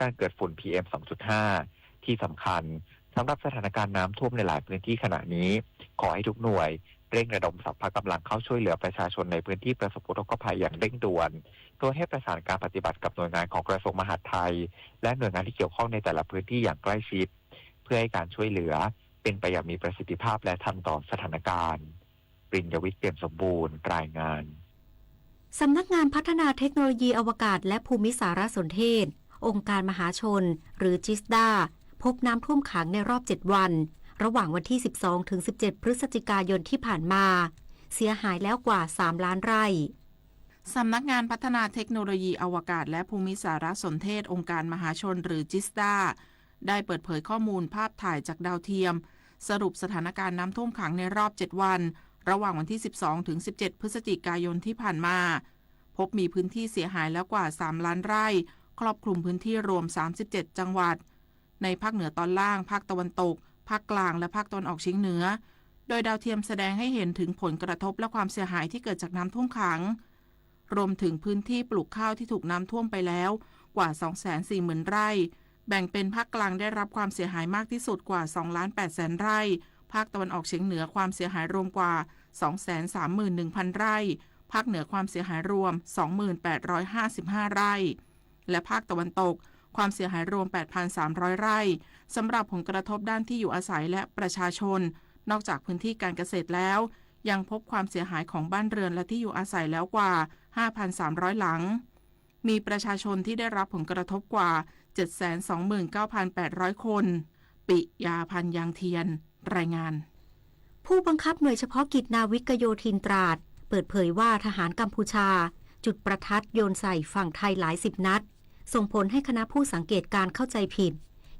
การเกิดฝุ่น พีเอ็ม สองจุดห้า ที่สำคัญ สำหรับสถานการณ์น้ำท่วมในหลายพื้นที่ขณะนี้ ขอให้ทุกหน่วยเร่งระดมสรรพกำลังเข้าช่วยเหลือประชาชนในพื้นที่ประสบอุทกภัยอย่างเร่งด่วน โดยให้ประสานการปฏิบัติกับหน่วยงานของกระทรวงมหาดไทย และหน่วยงานที่เกี่ยวข้องในแต่ละพื้นที่อย่างใกล้ชิด เพื่อให้การช่วยเหลือเป็นไปอย่างมีประสิทธิภาพและทันต่อสถานการณ์ ริญญวิทย์ เปี่ยมสมบูรณ์ รายงาน สำนักงานพัฒนาเทคโนโลยีอวกาศและภูมิสารสนเทศ องค์การมหาชน หรือ จิสดา พบน้ำท่วมขังในรอบ เจ็ด วัน ระหว่างวันที่ สิบสอง ถึง สิบเจ็ด พฤศจิกายนที่ผ่านมา เสียหายแล้วกว่า สาม ล้านไร่ สำนักงานพัฒนาเทคโนโลยีอวกาศและภูมิสารสนเทศ องค์การมหาชน หรือ จิสดา ได้เปิดเผยข้อมูลภาพถ่ายจากดาวเทียม สรุปสถานการณ์น้ำท่วมขังในรอบ เจ็ด วัน ระหว่างวันที่ สิบสอง ถึง สิบเจ็ด พฤศจิกายนที่ผ่านมา พบมีพื้นที่เสียหายแล้วกว่า สาม ล้านไร่ ครอบคลุมพื้นที่รวม สามสิบเจ็ด จังหวัด ในภาคเหนือตอนล่าง ภาคตะวันตก ภาคกลาง และภาคตะวันออกเฉียงเหนือ โดยดาวเทียมแสดงให้เห็นถึงผลกระทบและความเสียหายที่เกิดจากน้ำท่วมขัง รวมถึงพื้นที่ปลูกข้าวที่ถูกน้ำท่วมไปแล้วกว่า สองแสนสี่หมื่น ไร่ แบ่งเป็นภาคกลางได้รับความเสียหายมากที่สุดกว่า สองล้านแปดแสน ไร่ ภาคตะวันออกเฉียงเหนือความเสียหายรวมกว่า สองแสนสามหมื่นหนึ่งพัน ไร่ ภาคเหนือความเสียหายรวม สองหมื่นแปดร้อยห้าสิบห้า ไร่ และภาคตะวันตก ความเสียหายรวม แปดพันสามร้อย ไร่ สำหรับผลกระทบด้านที่อยู่อาศัยและประชาชน นอกจากพื้นที่การเกษตรแล้ว ยังพบความเสียหายของบ้านเรือนและที่อยู่อาศัยแล้วกว่า ห้าพันสามร้อย หลัง มีประชาชนที่ได้รับผลกระทบกว่า เจ็ดแสนสองหมื่นเก้าพันแปดร้อย คน ปิยาพันธ์ ยางเทียน รายงาน ผู้บังคับหน่วยเฉพาะกิจนาวิกโยธินตราด เปิดเผยว่าทหารกัมพูชา จุดประทัดโยนใส่ฝั่งไทยหลายสิบนัด ส่งผลให้คณะผู้สังเกตการณ์เข้าใจผิด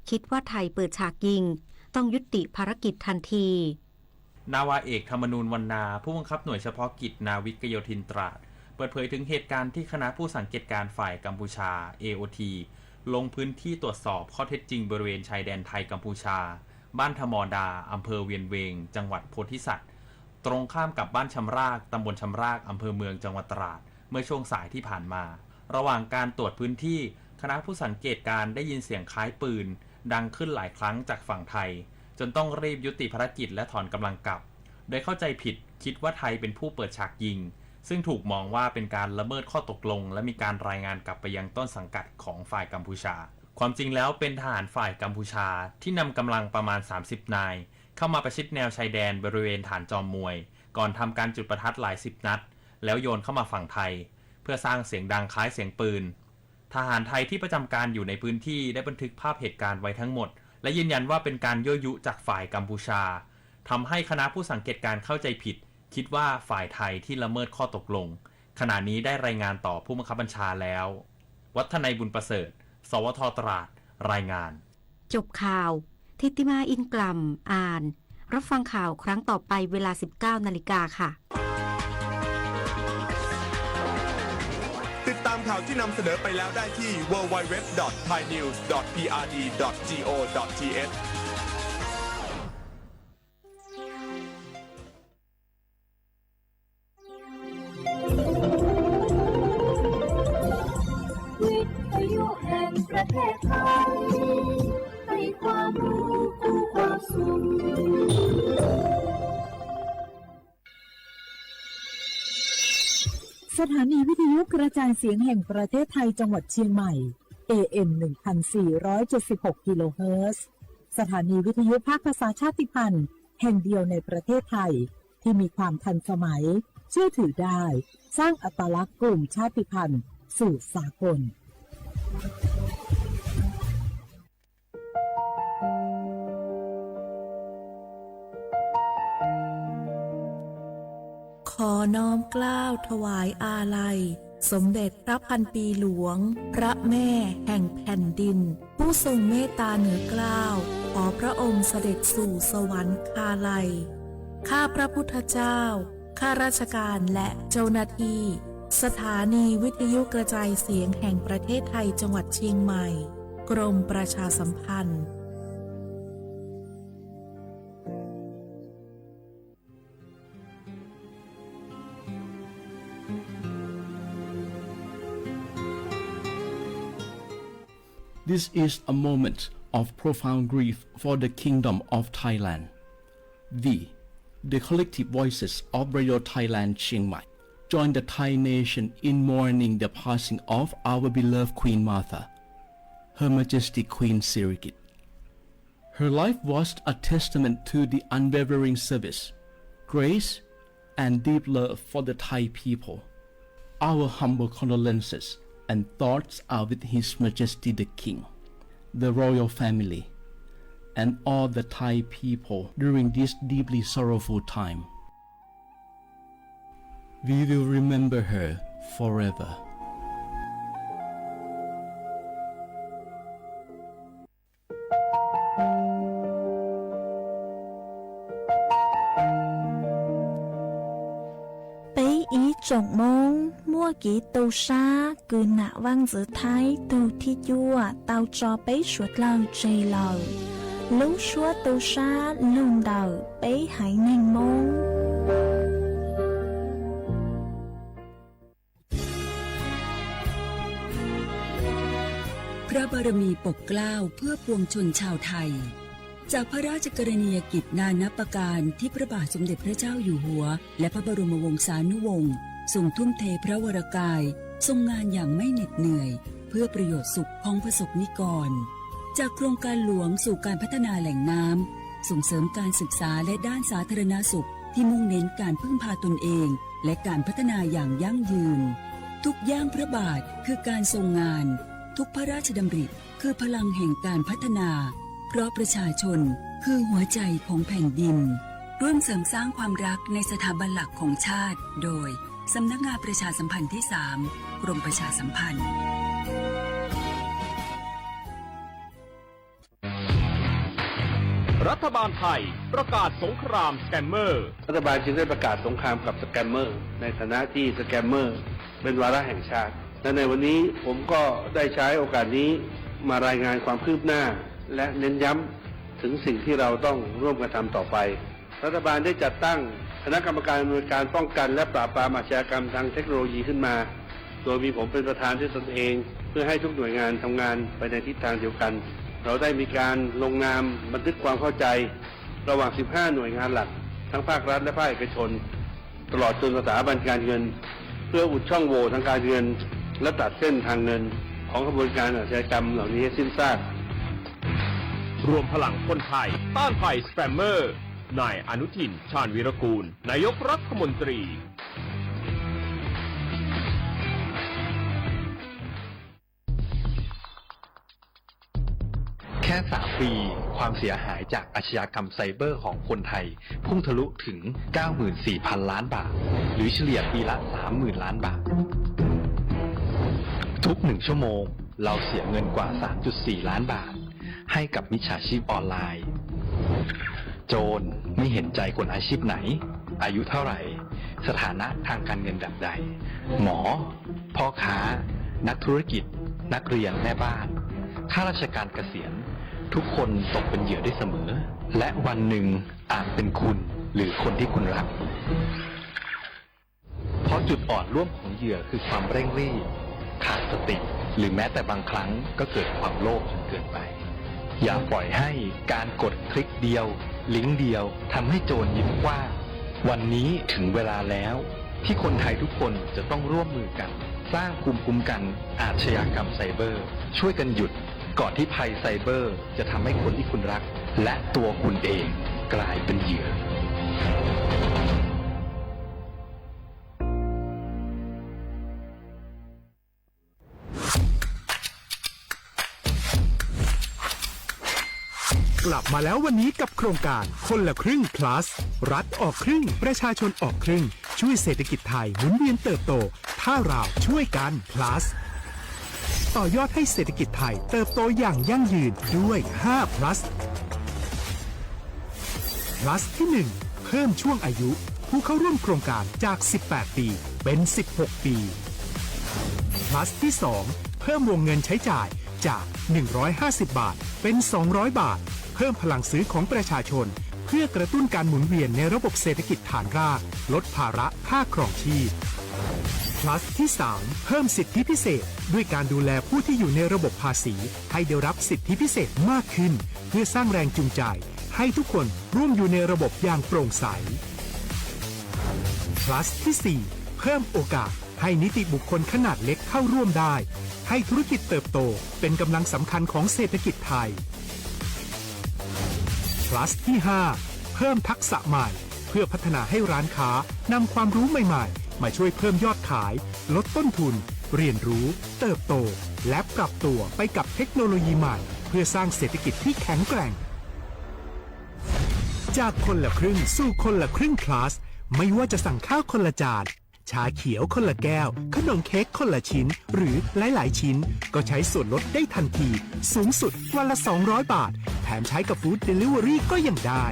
คิดว่าไทยเปิดฉากยิง ต้องยุติภารกิจทันที นาวาเอก ธรรมนูญ วรรณา ผู้บังคับหน่วยเฉพาะกิจนาวิกโยธินตราด เปิดเผยถึงเหตุการณ์ที่คณะผู้สังเกตการณ์ฝ่ายกัมพูชา เอโอที ลงพื้นที่ตรวจสอบข้อเท็จจริงบริเวณชายแดนไทยกัมพูชา บ้านทมอดา อำเภอเวียงเวง จังหวัดโพธิสัตว์ ตรงข้ามกับบ้านชำราก ตำบลชำราก อำเภอเมือง จังหวัดตราด เมื่อช่วงสายที่ผ่านมา ระหว่างการตรวจพื้นที่ คณะผู้สังเกตการณ์ได้ยินเสียงคล้ายปืน ดังขึ้นหลายครั้งจากฝั่งไทย จนต้องรีบยุติภารกิจและถอนกำลังกลับ โดยเข้าใจผิดคิดว่าไทยเป็นผู้เปิดฉากยิง ซึ่งถูกมองว่าเป็นการละเมิดข้อตกลง และมีการรายงานกลับไปยังต้นสังกัดของฝ่ายกัมพูชา ความจริงแล้วเป็นทหารฝ่ายกัมพูชาที่นำกำลังประมาณ สามสิบ นาย เข้ามาประชิดแนวชายแดนบริเวณฐานจอมมวย ก่อนทำการจุดประทัดหลายสิบนัด แล้วโยนเข้ามาฝั่งไทย เพื่อสร้างเสียงดังคล้ายเสียงปืน ทหารไทยที่ประจำการอยู่ในพื้นที่ได้บันทึกภาพเหตุการณ์ไว้ทั้งหมด และยืนยันว่าเป็นการยั่วยุจากฝ่ายกัมพูชา ทำให้คณะผู้สังเกตการณ์เข้าใจผิด คิดว่าฝ่ายไทยที่ละเมิดข้อตกลง ขณะนี้ได้รายงานต่อผู้บังคับบัญชาแล้ว วัฒนัย บุญประเสริฐ สวท ตราด รายงาน จบข่าว ทิติมา อินกล่ำ อ่าน รับฟังข่าวครั้งต่อไปเวลา สิบเก้านาฬิกาค่ะ ติดตามข่าวที่นำเสนอไปแล้วได้ที่ ดับเบิลยู ดับเบิลยู ดับเบิลยู ดอท ไทยนิวส์ ดอท พีอาร์ดี ดอท จีโอ ดอท ทีเอช วิทยุแห่งประเทศไทย ให้ความรู้คู่ความสุข สถานีวิทยุกระจายเสียงแห่งประเทศไทยจังหวัดเชียงใหม่ เอเอ็ม หนึ่งพันสี่ร้อยเจ็ดสิบหก กิโลเฮิรตซ์ สถานีวิทยุภาคภาษาชาติพันธุ์แห่งเดียวในประเทศไทย ที่มีความทันสมัย เชื่อถือได้ สร้างอัตลักษณ์กลุ่มชาติพันธุ์สู่สากล ขอน้อมเกล้าถวายอาลัย สมเด็จพระพันปีหลวง พระแม่แห่งแผ่นดิน ผู้ทรงเมตตาเหนือเกล้า ขอพระองค์เสด็จสู่สวรรคาลัย ข้าพระพุทธเจ้า ข้าราชการและเจ้าหน้าที่ สถานีวิทยุกระจายเสียงแห่งประเทศไทยจังหวัดเชียงใหม่ กรมประชาสัมพันธ์ เ This is a moment of profound grief for the Kingdom of Thailand. We, the collective voices of Radio Thailand Chiang Mai, join the Thai nation in mourning the passing of our beloved Queen Mother, Her Majesty Queen Sirikit. Her life was a testament to the unwavering service, grace, and deep love for the Thai people. Our humble condolences and thoughts are with His Majesty the King, the royal family, and all the Thai people during this deeply sorrowful time. We will remember her forever. Peb ib tsoom Hmoob muaj kev tu sab kws nam Vaaj Ntxwv Thaib tug thib cuaj tau tso peb suav dlawg tseg lawm. Lub suab tu sab lug ntawm peb haiv neeg Hmoob. พระบารมีปกเกล้าเพื่อปวงชนชาวไทย จากพระราชกรณียกิจนานับประการที่พระบาทสมเด็จพระเจ้าอยู่หัว และพระบรมวงศานุวงศ์ทรงทุ่มเทพระวรกาย ทรงงานอย่างไม่เหน็ดเหนื่อย เพื่อประโยชน์สุขของประสบนิกร จากโครงการหลวงสู่การพัฒนาแหล่งน้ำ ส่งเสริมการศึกษาและด้านสาธารณสุขที่มุ่งเน้นการพึ่งพาตนเอง และการพัฒนาอย่างยั่งยืน ทุกย่างพระบาทคือการทรงงาน ทุกพระราชดำริคือพลังแห่งการพัฒนา เพราะประชาชนคือหัวใจของแผ่นดิน ร่วมเสริมสร้างความรักในสถาบันหลักของชาติ โดย สำนักงานประชาสัมพันธ์ที่สาม กรมประชาสัมพันธ์ รัฐบาลไทยประกาศสงครามสแกมเมอร์ รัฐบาลจึงได้ประกาศสงครามกับสแกมเมอร์ ในฐานะที่สแกมเมอร์เป็นวาระแห่งชาติ และในวันนี้ผมก็ได้ใช้โอกาสนี้มารายงานความคืบหน้า และเน้นย้ำถึงสิ่งที่เราต้องร่วมกันทำต่อไป รัฐบาลได้จัดตั้งคณะกรรมการอำนวยการป้องกันและปราบปรามอาชญากรรมทางเทคโนโลยีขึ้นมา โดยมีผมเป็นประธานด้วยตนเอง เพื่อให้ทุกหน่วยงานทำงานไปในทิศทางเดียวกัน เราได้มีการลงนามบันทึกความเข้าใจ ระหว่าง สิบห้า หน่วยงานหลัก ทั้งภาครัฐและภาคเอกชน ตลอดจนสถาบันการเงิน เพื่ออุดช่องโหว่ทางการเงิน และตัดเส้นทางเงินของขบวนการอาชญากรรมเหล่านี้ให้สิ้นซาก รวมพลังคนไทยต้านภัยสแกมเมอร์ นายอนุทิน ชาญวีรกูล นายกรัฐมนตรี แค่ สาม ปี ความเสียหายจากอาชญากรรมไซเบอร์ของคนไทย พุ่งทะลุถึง เก้าหมื่นสี่พัน ล้านบาท หรือเฉลี่ยปีละ สามหมื่น ล้านบาท ทุกหนึ่งชั่วโมง เราเสียเงินกว่า สามจุดสี่ ล้านบาท ให้กับมิจฉาชีพออนไลน์ โจรไม่เห็นใจคนอาชีพไหน อายุเท่าไหร่ สถานะทางการเงินแบบใด หมอ พ่อค้า นักธุรกิจ นักเรียน แม่บ้าน ข้าราชการเกษียณ ทุกคนตกเป็นเหยื่อได้เสมอ และวันหนึ่งอาจเป็นคุณหรือคนที่คุณรัก เพราะจุดอ่อนร่วมของเหยื่อคือความเร่งรีบ ขาดสติ หรือแม้แต่บางครั้งก็เกิดความโลภจนเกินไป อย่าปล่อยให้การกดคลิกเดียว ลิงก์เดียวทำให้โจรยิ้มกว้าง วันนี้ถึงเวลาแล้ว ที่คนไทยทุกคนจะต้องร่วมมือกัน สร้างภูมิคุ้มกันอาชญากรรมไซเบอร์ ช่วยกันหยุด ก่อนที่ภัยไซเบอร์จะทำให้คนที่คุณรัก และตัวคุณเองกลายเป็นเหยื่อ กลับมาแล้ววันนี้กับโครงการคนละครึ่ง plus รัฐออกครึ่ง ประชาชนออกครึ่ง ช่วยเศรษฐกิจไทยหมุนเวียนเติบโต ถ้าเราช่วยกัน plus ต่อยอดให้เศรษฐกิจไทยเติบโตอย่างยั่งยืนด้วย ห้า plus plus ที่ หนึ่ง เพิ่มช่วงอายุผู้เข้าร่วมโครงการจาก สิบแปด ปี เป็น สิบหก ปี plus ที่ สอง เพิ่มวงเงินใช้จ่ายจาก หนึ่งร้อยห้าสิบ บาท เป็น สองร้อย บาท เพิ่มพลังซื้อของประชาชน เพื่อกระตุ้นการหมุนเวียนในระบบเศรษฐกิจฐานราก ลดภาระค่าครองชีพ Plus ที่ สาม เพิ่มสิทธิพิเศษด้วยการดูแลผู้ที่อยู่ในระบบภาษีให้ได้รับสิทธิพิเศษมากขึ้น เพื่อสร้างแรงจูงใจให้ทุกคนร่วมอยู่ในระบบอย่างโปร่งใส Plus ที่ สี่ เพิ่มโอกาสให้นิติบุคคลขนาดเล็กเข้าร่วมได้ ให้ธุรกิจเติบโตเป็นกำลังสำคัญของเศรษฐกิจไทย Plus ที่ ห้า เพิ่มทักษะใหม่ เพื่อพัฒนาให้ร้านค้านำความรู้ใหม่ๆ มาช่วยเพิ่มยอดขาย ลดต้นทุน เรียนรู้ เติบโต และปรับตัวไปกับเทคโนโลยีใหม่ เพื่อสร้างเศรษฐกิจที่แข็งแกร่ง จากคนละครึ่งสู่คนละครึ่ง Plus ไม่ว่าจะสั่งข้าวคนละจาน ชาเขียวคนละแก้ว ขนมเค้กคนละชิ้น หรือหลายๆชิ้น ก็ใช้ส่วนลดได้ทันที สูงสุดวันละ สองร้อยบาท แถมใช้กับ Food Delivery ก็ยังได้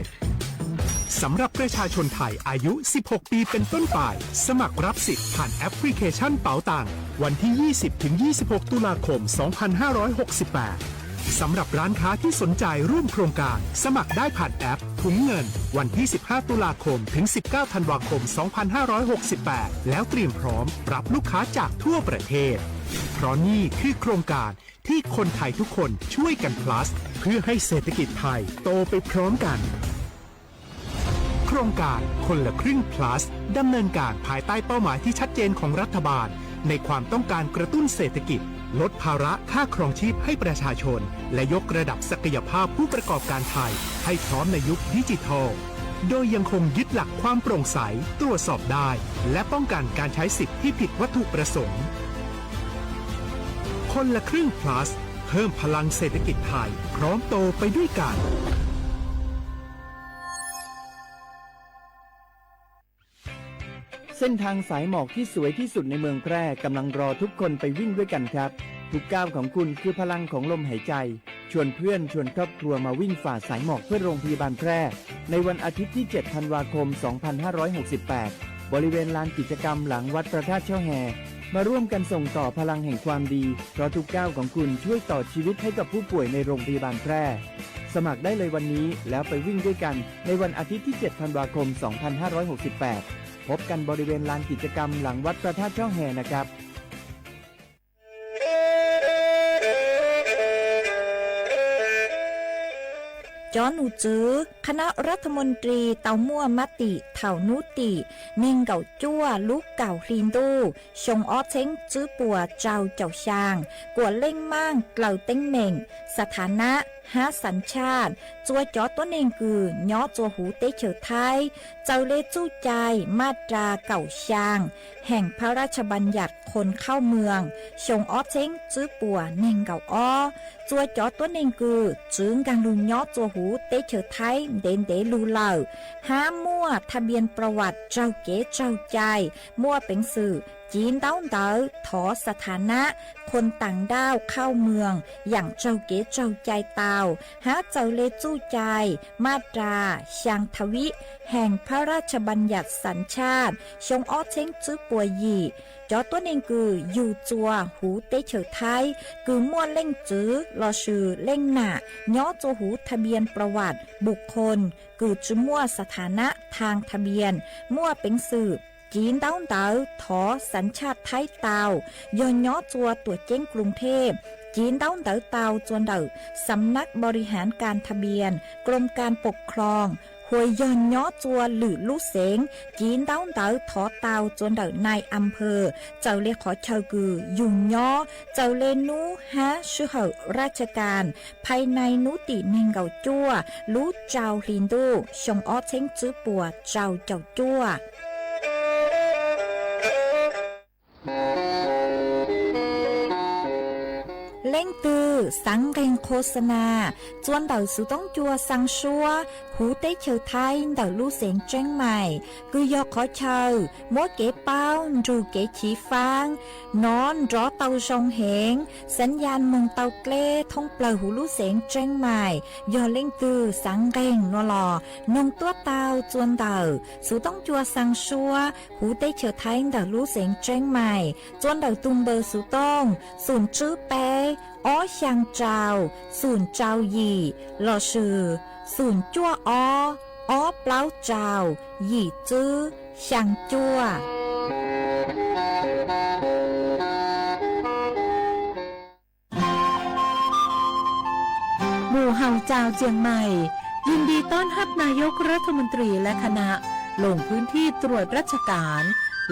สำหรับประชาชนไทยอายุ สิบหกปีเป็นต้นไป สมัครรับสิทธิ์ผ่านแอปพลิเคชันเป๋าตังวันที่ ยี่สิบถึงยี่สิบหก ตุลาคม สองพันห้าร้อยหกสิบแปด สำหรับร้านค้าที่สนใจร่วมโครงการ สมัครได้ผ่านแอปถุงเงิน วันที่ สิบห้า ตุลาคม ถึง สิบเก้า ธันวาคม สองพันห้าร้อยหกสิบแปด แล้วเตรียมพร้อมรับลูกค้าจากทั่วประเทศ เพราะนี่คือโครงการที่คนไทยทุกคนช่วยกัน plus เพื่อให้เศรษฐกิจไทยโตไปพร้อมกัน โครงการคนละครึ่ง plus ดำเนินการภายใต้เป้าหมายที่ชัดเจนของรัฐบาล ในความต้องการกระตุ้นเศรษฐกิจ ลดภาระค่าครองชีพให้ประชาชน และยกระดับศักยภาพผู้ประกอบการไทยให้พร้อมในยุคดิจิทัล โดยยังคงยึดหลักความโปร่งใส ตรวจสอบได้ และป้องกันการใช้สิทธิ์ที่ผิดวัตถุประสงค์ คนละครึ่ง plus เพิ่มพลังเศรษฐกิจไทย พร้อมโตไปด้วยกัน เส้นทางสายหมอกที่สวยที่สุดในเมืองแพร่กำลังรอทุกคนไปวิ่งด้วยกันครับ ทุกก้าวของคุณคือพลังของลมหายใจ ชวนเพื่อนชวนครอบครัวมาวิ่งฝ่าสายหมอกเพื่อโรงพยาบาลแพร่ ในวันอาทิตย์ที่ เจ็ด ธันวาคม สองพันห้าร้อยหกสิบแปด บริเวณลานกิจกรรมหลังวัดพระธาตุช่อแฮ มาร่วมกันส่งต่อพลังแห่งความดี เพราะทุกก้าวของคุณช่วยต่อชีวิตให้กับผู้ป่วยในโรงพยาบาลแพร่ สมัครได้เลยวันนี้แล้วไปวิ่งด้วยกันในวันอาทิตย์ที่ เจ็ด ธันวาคม สองพันห้าร้อยหกสิบแปด พบกันบริเวณลานกิจกรรมหลังวัดพระธาตุช่อแฮนะครับ Cov num txwv คณะรัฐมนตรี tau muaj mab tim thaum nub tim neeg nkaum cuaj lub kaum hli ntuj xyoo ob txheeb tswb puas rau caum xyaa kuas leej maaj dlaws teeb meem, สถานะ hab สัญชาติ txua cov tuab neeg kws nyob txua huv teb chaws Thaib, txaws le txuj cai maj ras kaum xyaa แห่งพระราชบัญญัติคนเข้าเมือง xyoo ob txheeb tswb puas neeg nkaum ob. Txua cov tuab neeg kws txwv nkaag lug nyob txua huv teb chaws Thaib ntev ntev lug lawm, hab muaj ทะเบียนประวัติ raug kev raug cai, muaj peev xwm civ ntaub ntawv thov สถานะ คนต่างด้าวเข้าเมือง yaam raug kev raug cai tau, hab txaws le txuj cai maj ras xyaa ทวี แห่งพระราชบัญญัติสัญชาติ xyoo ob txheeb tswb puas yim. Cov tuab neeg kws yug txua huv teb chaws Thaib kws muaj leej txwv lossis leej nam nyob txua huv ทะเบียนประวัติ บุคคล kws tsi muaj สถานะ ทางทะเบียน, muaj peev xwm civ ntaub ntawv thov สัญชาติ Thaib tau, yog nyob txua tuam ceeb กรุงเทพ, civ ntaub ntawv tau txua ntawm สำนักบริหารการทะเบียน กรมการปกครอง, hua yog nyob txua lwm lub xeev, civ ntaub ntawv thov tau txua ntawm นายอำเภอ, txawm le qhov chaw kws yug nyob, txawm le nub hab sij hawm ราชการ ภายใน nub tim neeg nkaum cuaj lub rau hli ntuj xyoo ob txheeb tswb puas rau caum cuaj. Leej twg xaav nqeeg โฆษณา txua ntawm xuv toob cua xaa suab huv teb chaws Thaib ntawm lub xeev Tseeb Maim, kws yog qhov chaw muab kev paub nrug kev chiv faab, nov nrov tau zoo heev, สัญญาณ moog tau dleb thoob plawg huv lub xeev Tseeb Maim. Yog leej twg xaav nqeeg nua los noog tuab tau txua ntawm xuv toob cua xaa suab huv teb chaws Thaib ntawm lub xeev Tseeb Maim, txua ntawm tug npawb xuv tooj xoom tswb peb ob xyaa rau xoom rau yim lossis xoom cuaj ob ob plaub rau yim tswb xyaa cuaj. หมู่เฮาจาวเจียงใหม่ ยินดีต้อนรับนายกรัฐมนตรีและคณะ ลงพื้นที่ตรวจราชการ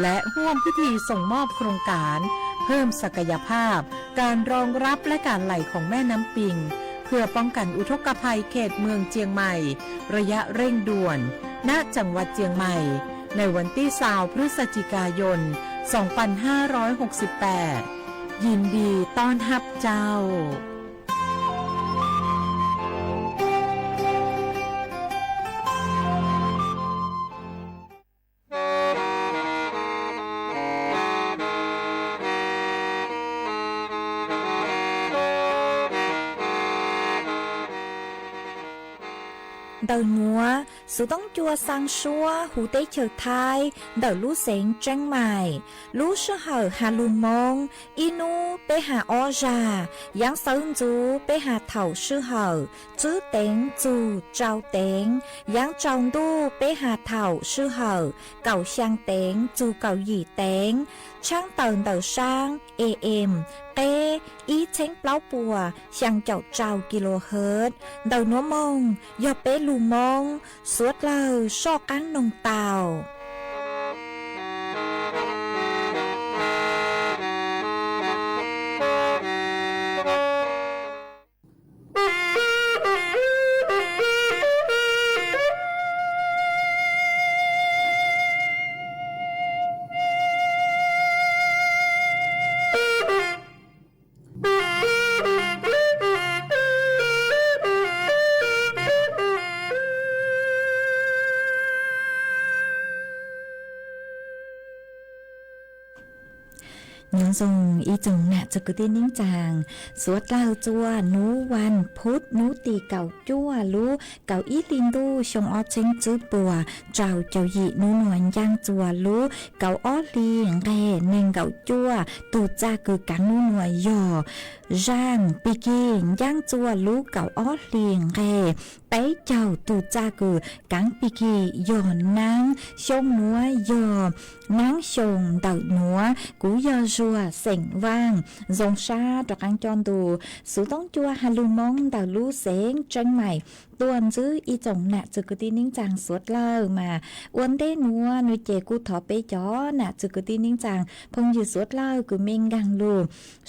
และร่วมพิธีส่งมอบโครงการ เพิ่มศักยภาพ การรองรับและการไหลของแม่น้ำปิง เพื่อป้องกันอุทกภัยเขตเมืองเจียงใหม่ ระยะเร่งด่วน ณ จังหวัดเจียงใหม่ ในวันที่ซาวพฤศจิกายน สองพันห้าร้อยหกสิบแปด ยินดีต้อนรับเจ้า Ntawm nuav, xuv toob cua xaa suab huv teb chaws Thaib ntawm lub xeev Tseeb Maim, lub sij hawm has lug Moob, ib nub peb has ob zag, yaav xawv ntxuv peb has thaum sij hawm tswb teev txug tsau teev, yaav tsaus ntuj peb has thaum sij hawm kaum xyaa teev txug kaum yim teev, tshaab tawm ntawm saab A M qeb ib txheeb plaub puas xyaa caum rau kilohertz. Ntawm nuav moog yog peb lug Moob, suav dlawg soj qaab noog tau. Nyob zoo ib tsoom nam txwg kwv tij neej tsaa, suav dlawg txua nub vas phuv nub tim kaum cuaj lub kaum ib hli ntuj xyoo ob txheeb tswb puas rau caum yim, nub nuav ncaaj txua lub kaum ob hli nqeg neeg nkaum cuaj tug txaj kws kaav nub nuav yog zaaj, pig kig ncaaj txua lub kaum ob hli nqeg peb caug tug txaj kws kaav pig kig yog naab. Xyoo nuav yog naab xyoo ntawm nuav, kuv yog Zuag xeem Vaaj, zoo sab rov qaab coj ntu xuv toob cua has lug Moob ntawm lub xeev Tseeb Maim tuaj ntsib ib tsoom nam txwg kwv tij neej tsaa suav dlawg mas. Ua ntej nuav nwg ces kuj thov peb cov nam txwg kwv tij neej tsaa phooj ywg suav dlawg kws mej nkaag lug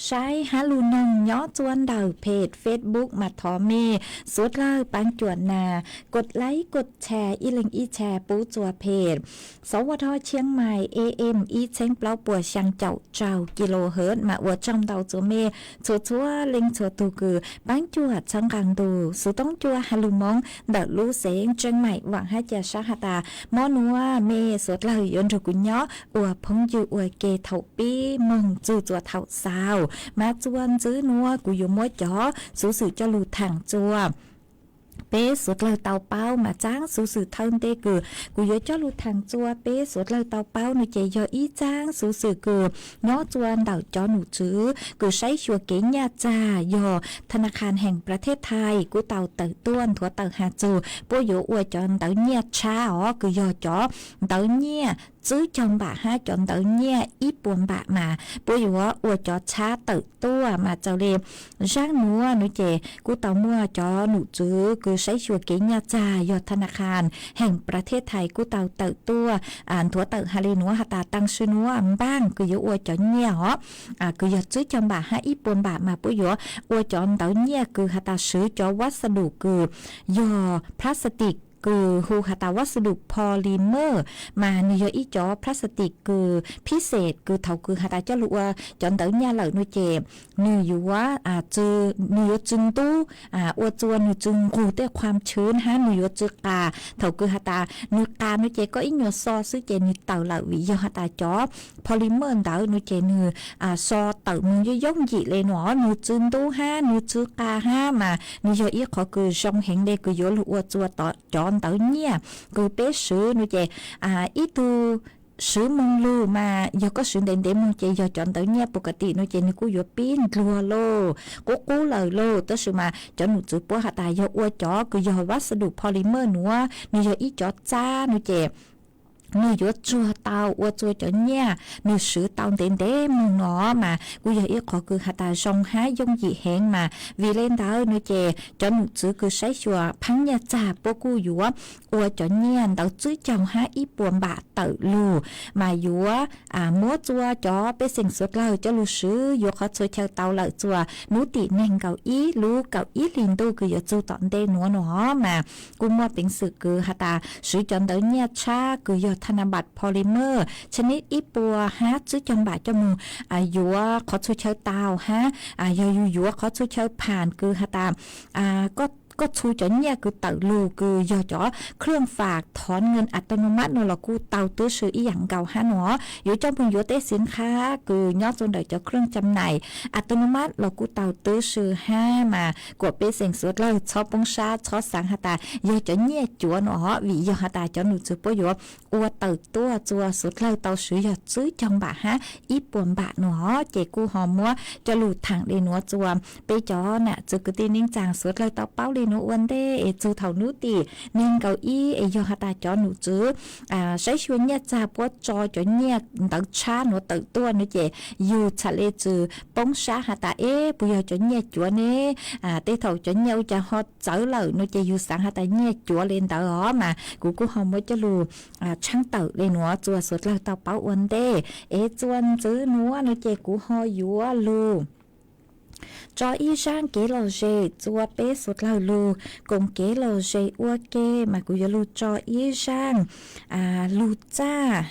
saib hab lug noog nyob txua ntawm phem Facebook mas thov mej suav dlawg paab cuam nas kos laib kos tshas ib leeg ib tshas pub txua phem Sov Ua Dho Tshiab Maim A M ib txheeb plaub puas xyaa caum rau kilohertz mas ua tsaug ntau txua mej txhua txhua leej txhua tug kws paab cuam txhawb nqaa ntu xuv toob cua has lug Moob ntawm lub xeev Tseeb Maim. Vaam hab ca sab has tas mob nuav mej suav dlawg yuav nrug kuv nyob ua phooj ywg ua ke thaum pib moog txug txua thaum xaus mas txua ntswb nuav kuv yuav muab cov xuv xwm coj lug thaam txua peb suav dlawg tau paub mas txaab xuv xwm thawj ntej kws kuv yuav coj lug thaam txua peb suav dlawg tau paub nwg ces yog ib txaab xuv xwm kws nyob txua ntawm cov num tswv kws saib xyuas kev nyaj txag yog Tha Na Kha Heem Pra Thej Thais kuj tau tawm tuaj nthuav tawm has txug puab yuav ua cov ntawv nyiaj tshab os kws yog cov ntawv nyiaj tswb caug npam hab cov ntawv nyiaj ib puas npam mas puab yuav ua cov tshab tawm tuaj mas txawm le zaaj nuav nuav ces kuj tau muaj cov num tswv kws saib xyuas kev nyaj txag yog Tha Na Kha Heem Pra Thej Thais kuj tau tawm tuaj nthuav tawm has le nuav has tas taag sim nuav npaaj kws yuav ua cov nyiaj os kws yog tswb caug npam hab ib puas npam mas puab yuav ua cov ntawv nyiaj kws has tas swv cov vas sa dum kws yog plastic kws hu has tas vas sa dum polymer mas nwg yog ib cov plastic kws phib xes kws thaum kws has tas coj lug ua cov ntawv nyiaj lawm nuav ces nwg yuav, nwg yuav tsw ntub, ua txua nwg tsw nqug tej khuam tshwv hab nwg yuav tsw qas. Thaum kws has tas nwg qas nuav ces koj ib nyuas xo xwb ces nwg tawm lawm vim yog has tas cov polymer ntawd nuav ces nwg xo tawm moog yooj yooj yim le nuav, nwg tsw ntub hab nwg tsw qas hab mas nwg yog ib qhov kws zoo heev le kws yuav lug ua txua cov ntawv nyiaj kws peb swv nuav ces ib tug swv moog lug mas yog koj swv ntev ntev moog ces yog cov ntawv nyiaj pus ka tim nuav ces nwg kuj yuav pib ndluag lauj, qub qub lawm lauj. Tab sis mas cov num tswv puab has tas yog ua cov kws yog vas sa dum polymer nuav, nwg yog ib cov txab nuav ces nws yuav tsuag tau ua txua cov nyiaj nws swv tau ntev ntev mog no mas kuj yog ib qhov kws has tas zoo hab yooj yim heev mas vim le ntawd no ces cov nom tswv kws saib xyuas phaab nyiaj txag puab kuj yuav ua cov nyiaj ntawv tswb caug hab ib puas npam tawm lug mas yuav muab txua cov pej xeem suav dlawg coj lug swv yuav qhov txhua chaw tau lawm txua nub tim neeg nkaum ib lub kaum ib hlis ntuj kws yuav txug tom ntej nuav no mas kuj muaj peev xwm kws has tas swv cov ntawv nyiaj tshab kws yog tha na npam polymer tshab nib ib puas hab tswb caug npam coj moog yuav qhov txhua chaw tau hab yog yug yuav qhov txhua chaw pham kws has tas koj txhu cov nyiaj kws tawm lug kws yog cov khwj fam thov nkees a tau no mab no los kuj tau tub si ib yaam nkaus hab no. Yuav coj moog yuav tej xiv nqha kws nyob txua ntawm cov khwj cam nais a tau no mab los kuj tau tub si hab mas kuas pej xeem suav dlawg txhob poob sab txhob xaav has tas yog cov nyiaj cuav no vim yog has tas cov nom tswv puab yuav ua tawm tuaj txua suav dlawg tau swv yog tswb caug npam hab ib puas npam no ces kuj ho muab coj lug thaam le nuav txua peb cov nam txiv kwv tij neej tsaa suav dlawg tau paub le nuav ua ntej es txug thaum nub tim neeg nkaum ib es yog has tas cov nom tswv saib xyuas nyiaj txag puab tso cov nyiaj ntawv tshab nuav tawm tuaj no ces yug txham le txwm poob sab has tas eb puas yog cov nyiaj cuav ne, tej thaum cov nyiaj ua cas ho txawv lawm no ces yug xaav has tas nyiaj cuav le ntawd os mas kuv kuj ho muab coj lug tshaab tawm le nuav txua suav dlawg tau paub ua ntej. Es txua ntxiv nuav no ces kuv ho yuav lug tso ib zaaj kev lom zem txua peb suav dlawg lug koom kev lom zem ua ke mas kuv yuav lug tso ib zaaj lug txaj,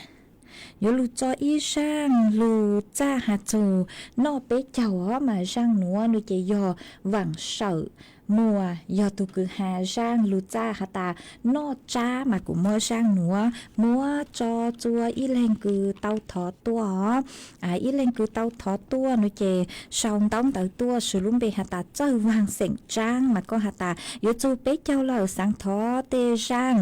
yuav lug tso ib zaaj lug txaj has txug noj peb caug os mas zaaj nuav no ces yog Vaam Sawm Muas yog tug kws has zaaj lug txaj has tas noj tsab mas kuv muab zaaj nuav muab tso txua ib leeg kws tau thov tuaj os. Ib leeg kws tau thov tuaj no ces sau ntaub ntawv tuaj swv lub npe has tas Txawj Vaag xeem Tsaab mas koj has tas yuav txug peb caug lawm xaav thov tej zaaj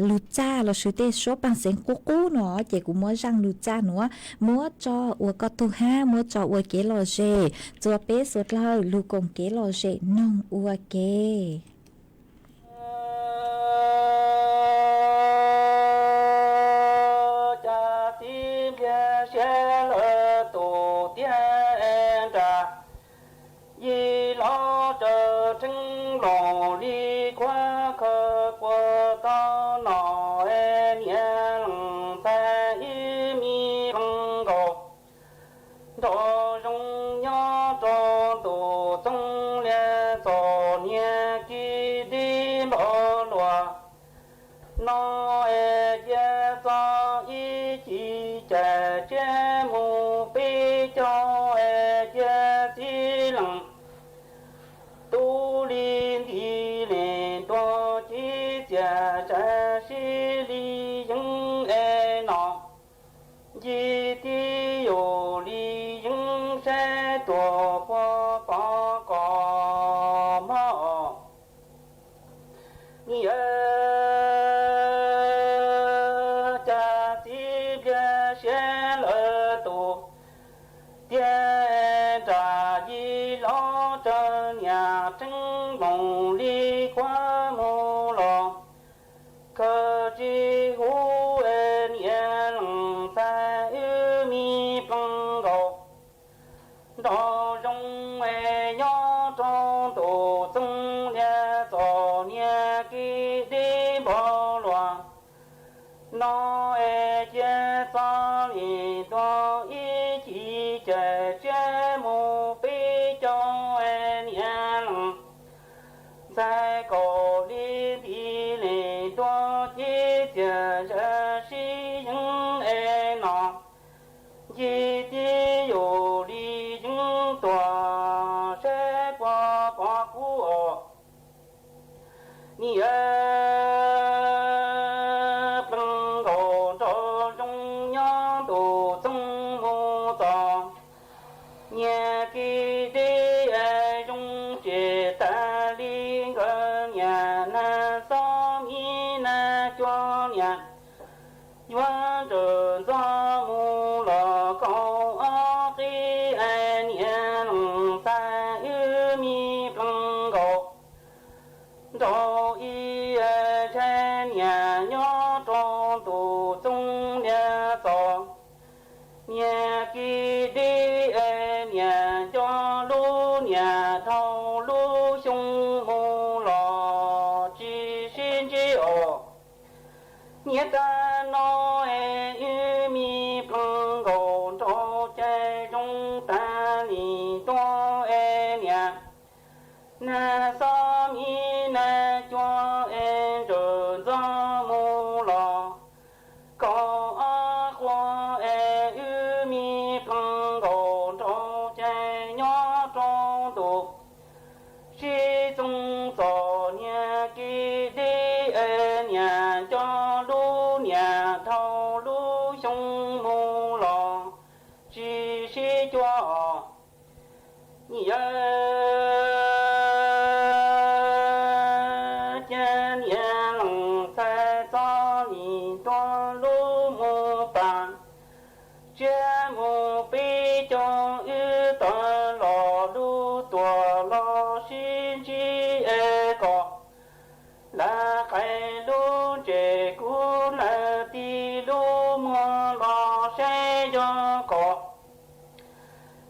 lug txaj lossis tej suab paag xeev qub qub no ces kuv muab zaaj lug txaj nuav muab tso ua koj tug hab muab tso ua kev lom zem txua peb suav dlawg lug koom kev lom zem noog ua ke. Cas txiv npliag siab lawm tus tiag nra, yim los tsaws rheeb nploos li kuab khaws puag tau nom, niam leej ntxhais ib me pleev nkaus. Nraug zoo nyob rau ntuj txoov liab txom niag kis dib npau luas no, es cia txog ib chim cais tsiab mus peb caug, es cia txiv leej tub li nti li ntuag ci txias sab sib li yeeb es no. Nci tib yus li yeeb saib tuag puag pov kom mog. Niam yawg, cas txiv npliag siab lawm tus tiag nra, yim los tsaws niam rheeb nploos li kuab mus los khaws tsis huv, niam leej ntxhais wb me pleev nkaus. Nraug zoo es nyob rau ntuj txoov liab txom niag kis dib npau luas no, es cia txog li ntuag ib chim cais tsiab mus peb caug, niam leej ntxhais kaum li nti li ntuag ci txias sab sib yeeb es no. Nci tib yus li yeeb tuag saib puag pov kub os. Niam yawg, pleev nkaus nraug zoo nyob ntuj txoov mus txog niag kis dib zoo tsis tas li nkawd niam nag xob mi nag cuag niam yuav ntsawm ntxog mus los kaum ob qib, niam leej ntxhais wb me pleev nkaus. Nraug ib ntshai niam nyob rau ntuj txoov Niaj tag no es wb me pleev nkaus nrau cai zoo tag li tuaj es niam, nag xob mi nag cua es ntsawm ntxov mus los, kaum ob qhua es wb me pleev nkaus nrau cai nyob rau ntu sib txoov txom niag kis dib es niam nco lub niam dhau lub xyoo mus los tsis sib cuag os. Yawg cia niam lees txhais txoj li tuaj lub mus pas, tsiab mus pib caug wb tawv los lub tuam los sib ntsib es kom lawv qais lub ntses kub lawv ti lub muag los saib yog kom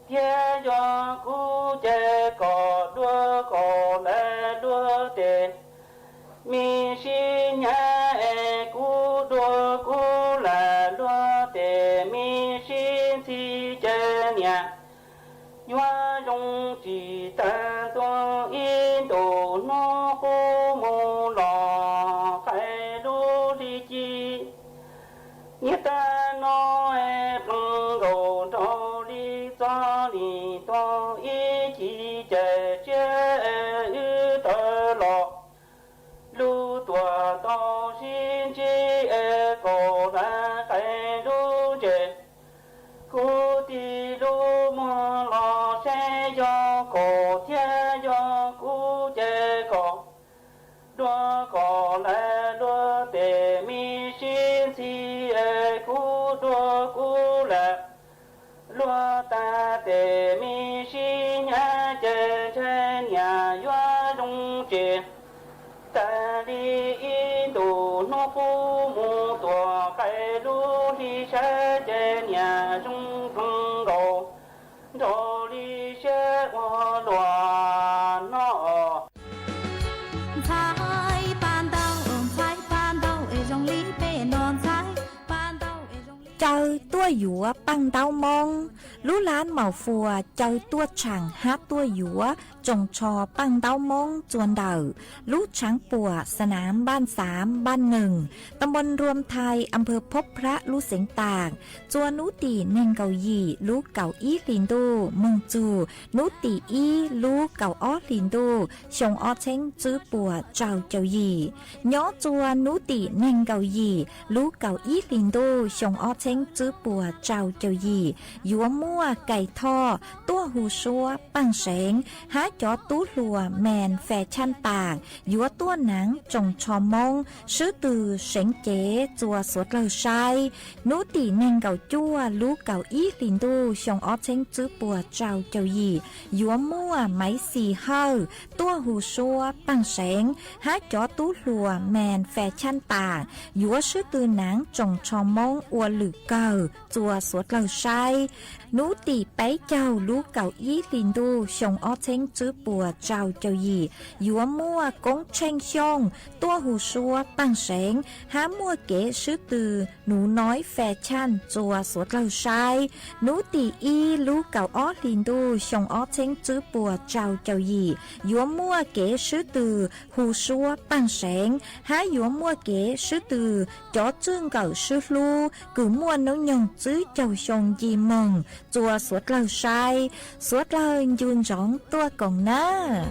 thiab yog kub ces kom dua kom lawv luag tes me sib hnyav es kub dua kub lawv luag tes me sib ntxhi ces niam yuav zoo tsis tag tuaj ib ntus hnub qub mus los qais lub hli ci. Niaj tag no pleev nkaus nrau li txog li tuaj ib ci ces tsiab wb tawv los lub tuam tau sib ntsib es kaum lawv qais lub ntses kub ti lub muag los saib yog kaum thiab yog kub ces kaum dua kaum lawv luag tes me sib ntxhi es kub dua kub lawv luag tag tes me sib hnyav ces ntshai niam yuav zoo tsis tag li ib ntus hnub qub mus tuam qais lub hli saib ces niam zoo pleev nkaus nrau li siab ua luaj no. Ntxhais paj ntaub, ntxhais paj ntaub es zoo li peb no ntxhais paj ntaub es zoo li. Caw tuaj yuav paj ntaub Moob. Lub lab Maus Fuas caw tuaj tshaam hab tuaj yuav tsoos tsho paj ntaub Moob txua ntawm lub tshaav puam Sanaam Npaj Xaav Npaj Nees, ta npoo Nruam Thais, am pawg Phob Phrab lub xeev Taam, txua nub tim neeg nkaum yim lub kaum ib hlis ntuj moog txug nub tim ib lub kaum ob hlis ntuj xyoo ob txheeb tswb puas rau caum yim. Nyob txua nub tim neeg nkaum yim lub kaum ib hlis ntuj xyoo ob txheeb tswb puas rau caum yim yuav muaj Kais Thoj tuaj hu suab Paaj Seev hab cov tub hluas Mees Fas Chaaj Taam yuav tuaj naav tsoos tsho Moob swb tw seev cev txua suav dlawg saib. Nub tim neeg nkaum cuaj lub kaum ib hlis ntuj xyoo ob txheeb tswb puas rau caum yim yuav muaj Maiv Xis Hawj tuaj hu suab Paaj Seev hab cov tub hluas Mees Fas Chaaj Taam yuav swb tw naav tsoos tsho Moob ua lwm kawg txua suav dlawg saib. Nub tim peb caug lub kaum ib hlis ntuj xyoo ob txheeb tswb puas rau caum yim yuav muaj Koob Tsheej Xyooj tuaj hu suab Paaj Seev hab muaj kev swb tw Nuv Noiv Fas Chaaj txua suav dlawg saib. Nub tim ib lub kaum ob hlis ntuj xyoo ob txheeb tswb puas rau caum yim yuav muaj kev swb tw hu suab Paaj Seev hab yuav muaj kev swb tw cov tswj nkawm swb hlub kws muaj noob nyoog tswb caug xyoo nci moog txua suav dlawg saib. Suav dlawg ncu ntsoov tuaj koom nab.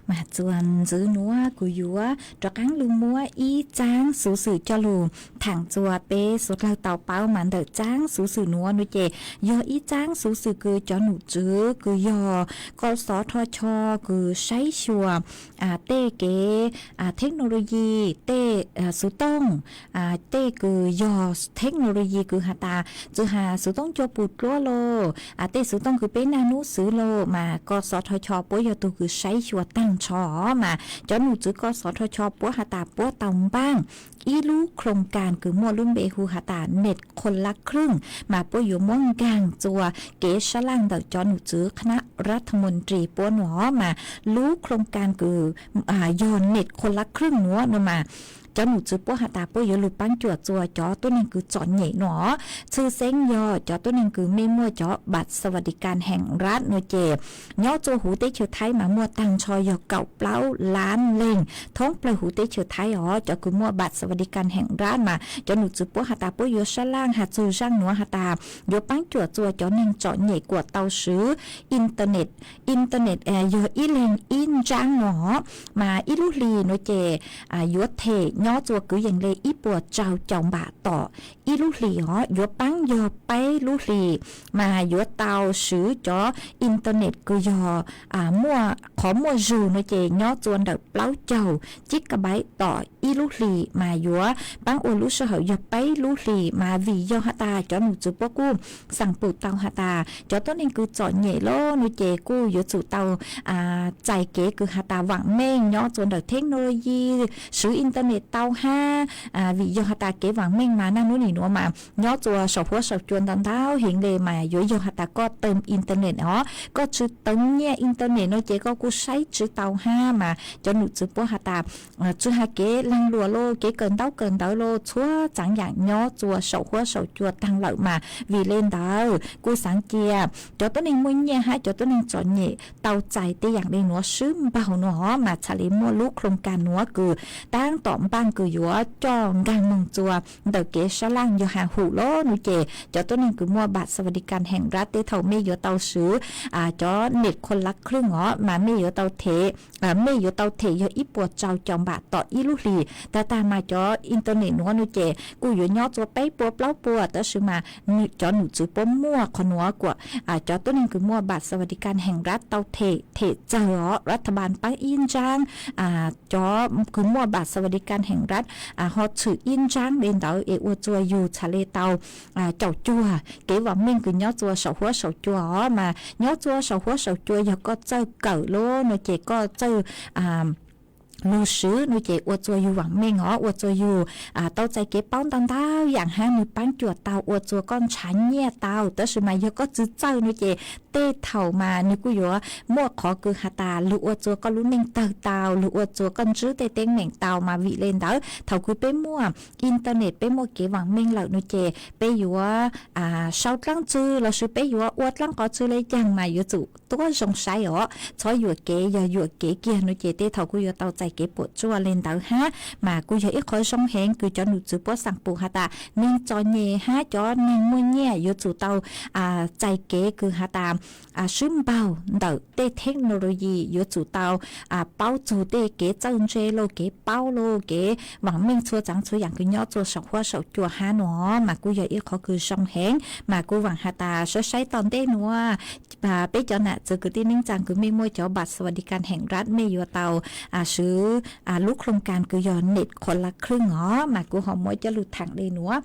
Mas txuas ntxiv nuav kuv yuav rov qaab lug muab ib txaab xuv xwm coj lug thaam txuas peb suav dlawg tau paub. Mas ntawm txaab xuv xwm nuav nuav ces yog ib txaab xuv xwm kws cov num tswv kws yog kos xov rho cho kws saib xyuas tej kev theknoloyi, tej xuv tooj, tej kws yog theknoloyi kws has tas txwv has xuv tooj cua pum dluab los, tej xuv tooj kws peb naj nub xwv los mas kos xov rho cho puab yog tug kws saib xyuas taag nrho. Os mas cov nom tswv koj xov rho cho puab has tas puab tau npaaj ib lub khoo kas kws muaj lub npe hu has tas เน็ตคนละครึ่ง mas puab yuav muab nkaag txua kev sab laaj ntawm cov nom tswv คณะรัฐมนตรี puab nua. Mas lub khoo kas kws yog เน็ตคนละครึ่ง nua nua mas cov nom tswv puab has tas puab yuav lug paab cuam txua cov tuab neeg kws txom nyem nua. Tshwj xeeb yog cov tuab neeg kws mej muaj cov บัตรสวัสดิการแห่งรัฐ nua ces nyob txua huv teb chaws Thaib mas muaj taag nrho yog kaum plaub lab leeg thoob plawg huv teb chaws Thaib os. Cov kws muaj บัตรสวัสดิการแห่งรัฐ mas cov nom tswv puab has tas puab yuav sab laaj has txug zaaj nua has tas yuav paab cuam txua cov neeg txom nyem kuas tau swv internet. Internet yog ib leeg ib ntsab nua, mas ib lub hlis nua ces yuav them nyob txua kwv yees le ib puas rau caum npam tom ib lub hlis os. Yuav paab yog peb lub hlis mas yuav tau swv cov internet kws yog muaj qhov muaj zug nua ces nyob txua ntawm plaub caug gigabyte tom ib lub hlis mas yuav paab ua lub sij hawm yog peb lub hlis. Mas vim yog has tas cov nom tswv puab kuj xaam pum tau has tas cov tuab neeg kws txom nyem lawm nua ces kuj yuav tsum tau txais kev kws has tas vaam meej nyob txua ntawm theb no yi, swv internet tau hab. Vim yog has tas kev vaam meej mas naj nub nim nuav mas nyob txua saum huab saum cua ntau ntau heev le mas yuav yog has tas koj teem internet os, koj tsi teem nyiaj internet nua ces koj kuj saib tsi tau hab. Mas cov nom tswv puab has tas tsi has kev laag luam los kev kawm ntaub kawm ntawv los txhua tsaam yaam nyob txua saum huab saum cua taag lawm mas vim le ntawd kuj xaav cia cov tuab neeg muaj nyiaj hab cov tuab neeg txom nyem tau txais tej yaam le nuav swb npaug nua os. Mas txhad le muaj lub khoo kas nuav kws taab tom npaaj kws yuav coj nkaag moog txua ntawm kev sab laaj yog has hum lawm nua ces cov tuab neeg kws muaj บัตรสวัสดิการแห่งรัฐ tej thaum mej yuav tau swv cov เน็ตคนละครึ่ง os mas mej yuav tau them, mej yuav tau them yog ib puas rau caum npam tom ib lub hlis. Tag tag mas cov internet nuav nua ces kuj yuav nyob txua peb puas plaub puas, tab sis mas cov nom tswv puab muaj qhov nuav kuas cov tuab neeg kws muaj บัตรสวัสดิการแห่งรัฐ tau them, them txawg os, รัฐบาล paab ib ntsab, cov kws muaj บัตรสวัสดิการแห่งรัฐ ho tshwm ib ntsab le ntawd es ua txua yug txhad le tau caum cuag kev vaam meej kws nyob txua saum huab saum cua os. Mas nyob txua saum huab saum cua yog koj txawj kawm lawm nua ces koj txawj lug swv nua ces ua txua yug vaam meej os, ua txua yug tau txais kev paub ntau ntau yaam hab nwg paab cuam tau ua txua koj nrhav nyiaj tau. Tab sis mas yog koj tsi txawj nua ces tej thaum mas nwg kuj yuav muaj qhov kws has tas lug ua txua koj lub neej tawg tau, lug ua txua koj ntsib tej teeb meem tau. Mas vim le ntawd thaum kws peb muaj internet, peb muaj kev vaam meej lawm nua ces peb yuav sau dlaab tsi lossis peb yuav ua dlaab qhov tsi le caag mas yuav tsum tuab zoo saib os, txhob yuam kev, yog yuam kev kiag nua ces tej thaum kuj yuav tau txais kev puam tsuaj le ntawd hab. Mas kuj yog ib qhov zoo heev kws cov nom tswv puab xaam pum has tas neeg txom nyem hab cov neeg muaj nyiaj yuav tsum tau txais kev kws has tas swb npaug ntawm tej technology, yuav tsum tau paub txug tej kev txawj ntse los kev paub los kev vaam meej txhua tsaam txhua yaam kws nyob txua saum huab saum cua hab nua. Mas kuj yog ib qhov kws zoo heev, mas kuj vaam has tas saib saib tom ntej nua peb cov nam txiv kwv tij neej tsaa kws mej muaj cov บัตรสวัสดิการแห่งรัฐ mej yuav tau swv lub khoo kas kws yog เน็ตคนละครึ่ง os. Mas kuv ho muab coj lug thaam le nuav,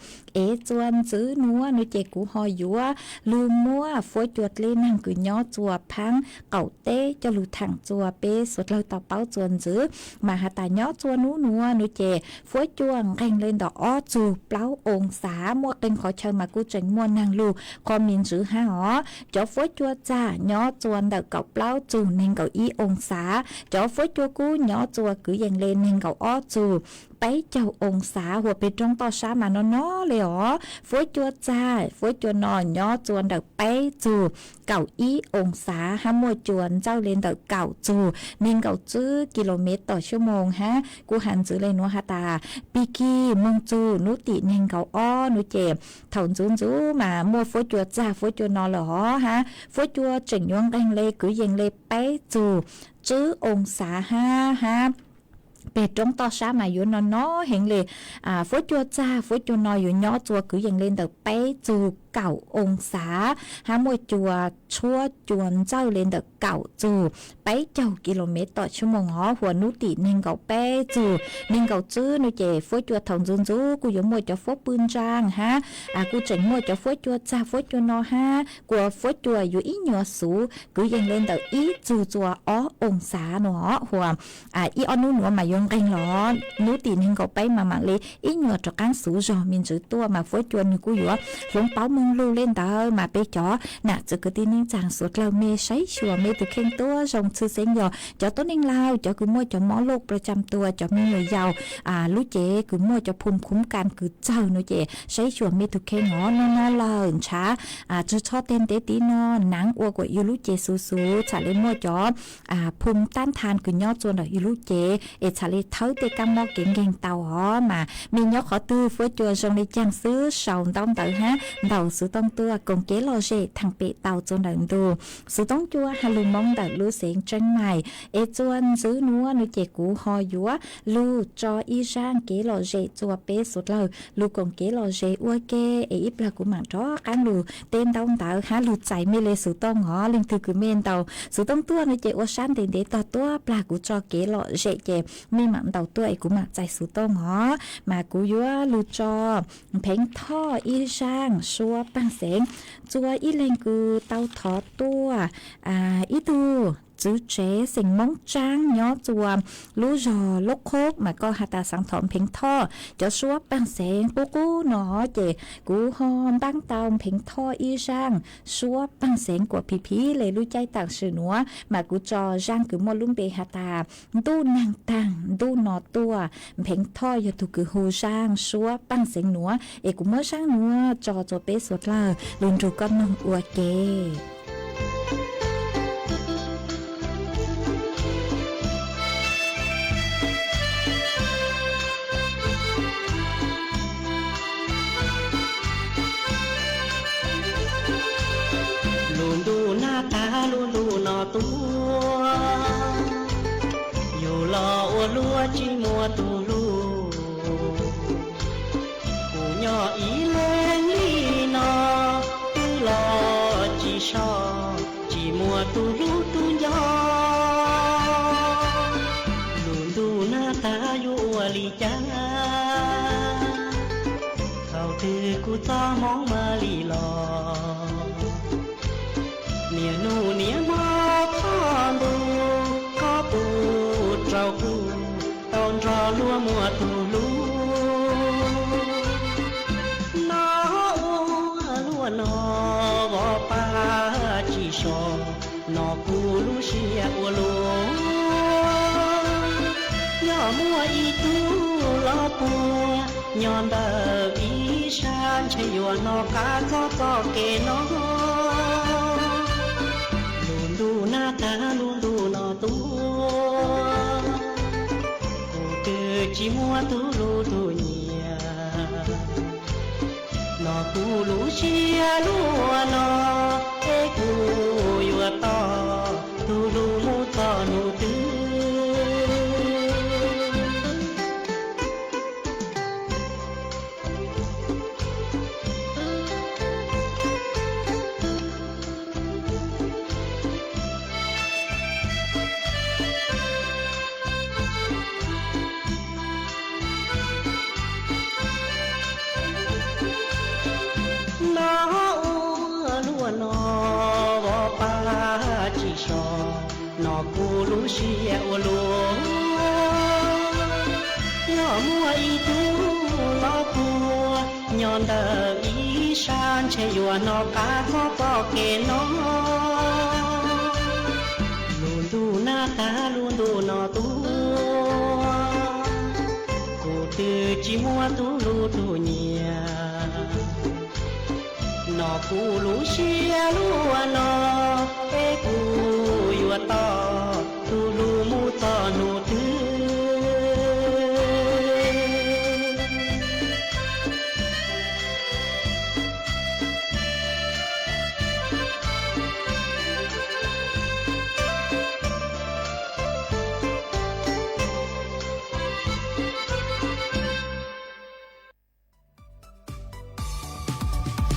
ev txua ntxiv nua nua ces kuv ho yuav lug muab fuab cua dleb naag kws nyob txua phaab qaum teb coj lug thaam txua peb suav dlawg tau paub txua ntxiv. Mas has tas nyob txua nub nua nua ces fuab cua nqeeg le ntawm ob txug plaub oo xav, muaj qee qhov chaw mas kuj tseem muaj naag lug qhov miv ntsis hab os. Cov fuab cua txag nyob txua ntawm kaum plaub txug neeg nkaum ib oo xav, cov fuab cua kub nyob txua kwv yees le neeg nkaum ob txug peb caug oo xav, huam peg roob toj sab mas no no le os. Fuab cua txag, fuab cua no nyob txua ntawm peb txug kaum ib oo xav hab muaj cua ntxawj le ntawm kaum txug neeg nkaum tsib kis lus mev tom xuab moos hab. Kuv has ntxiv le nuav has tas pig kig moog txug nub tim neeg nkaum ob nua ces thaum ntxiv ntxiv mas muaj fuab cua txag fuab cua no lawm os hab. Fuab cua tseem yuav nqeeg le kwv yees le peb txug tsib oo xav hab hab peg roob toj sab mas yuav no no heev le. Fuab cua txag fuab cua no yuav nyob txua kwv yees le ntawm peb txug kaum oo xav, hab muaj cua tshuab cua ntsawj le ntawm kaum txug peb caug kis lus mev tawm tshuaj moos os, huas nub tim neeg nkaum peb txug neeg nkaum tswb no ces fuab cua thaus ntxuv ntxuv kuj yuav muaj cov fuab pw ntsaaj hab, kuj tseem muaj cov fuab cua txag fuab cua no hab, kuas fuab cua yuav ib nyuas xuv kwv yees le ntawm ib txug txuas ob oo xav no os, huas ib ob nub nuav mas yuav nqeeg los nub tim neeg nkaum peb mas mam le ib nyuas rov qaab xuv zog me ntsis tuaj mas fuab cua nwg kuj yuav hloov pauv moog lug le ntawd mas peb cov nam txiv kwv tij neej tsaa suav dlawg mej saib xyuas mej tug kheej tuab zoo txhwj xeeb yog cov tuab neeg laug cov kws muaj cov mob loj pla cam tua cov me nyuam yaus lub cev kws muaj cov phum khuv kas kws txawg no ces saib xyuas mej tug kheej os. Nub nua lawm ntshav tsw tsho teg ntev tiv no naav ua kuas yug lub cev xuv xuv txhaj le muaj cov phum tab tha kws nyob txua ntawm yug lub cev es txhaj le thawb tej kab mob kev nkeeg tau os. Mas mej nyob qhov twg fuab cua zoo le caag xwb sau ntaub ntawv hab ntaus xuv tooj tuaj koom kev lom zem thaam pem tau txua ntawm ntu xuv tooj cua hab lug Moob ntawm lub xeev Tseeb Maim. Es txua ntxwv nuav no ces kuv ho yuav lug tso ib zaaj kev lom zem txua peb suav dlawg lug koom kev lom zem ua ke es ib plag kuv maam rov qaab lug teb ntaub ntawv hab lug txais mej le xuv tooj os. Leej twg kws mej ntaus xuv tooj tuaj no ces ua sab ntev ntev tog tuab plag kuv tso kev lom zem ces mej maam ntaus tuaj es kuv maam txais xuv tooj os. Mas kuv yuav lug tso Npheev Thoj ib zaaj suab Paaj Xeev, txua ib leeg kws tau thov tuaj ib tug txwv tsev xeem Moob Tsaab nyob txua lub zog Lub Qhob mas koj has tas xaav thov Npheev Thoj cov suab Paaj Xeev qub qub no ces kuv ho npaab tau Npheev Thoj ib zaaj suab Paaj Xeev kuas phim phim le lub caij taam sim nuav mas kuv tso zaaj kws muaj lub npe has tas Ntuj Naag Taag Ntuj No Tuaj. Npheev Thoj yog tug kws hu zaaj suab Paaj Xeev nuav es kuv muab zaaj nuav tso txua peb suav dlawg lug nrug koj noog ua ke. Lub ntuj nag tag lub ntuj no tuaj, yug los ua luaj tsis muaj tug hlub. Kuv nyob ib leeg li no, twb los tsis so, tsis muaj tug hlub tug nco. Lub ntuj nag tag yuav ua li cas, thaum twg kuv txoj hmoo mam li los. Niaj hnub niaj hmo txhua ntu, koj pub rau kuv tau nrog luag muaj tug hlub. No ua luaj no vov pab tsis so, no kuv lub siab ua luaj. Yog muaj ib tug los puag nyob ntawm ib sab, ntshe yuav hnov qab txog txoj kev no. Lub ntuj nag tag lub ntuj no tuaj, kuv twb tsis muaj tug hlub tug nyiam. No kuv lub siab luaj no, es kuv yuav tos tug hlub mus txog hnub twg. No ua luaj no vov pab tsis so, no kuv lub siab ua luaj. Yog muaj ib tug los puag nyob ntawm ib sab, ntshe yuav hnov qab txog txoj kev no. Lub ntuj nag tag lub ntuj no tuaj, kuv twb tsis muaj tug hlub tug nyiam. No kuv lub siab luaj no, es kuv yuav tos tug hlub mus txog hnub twg.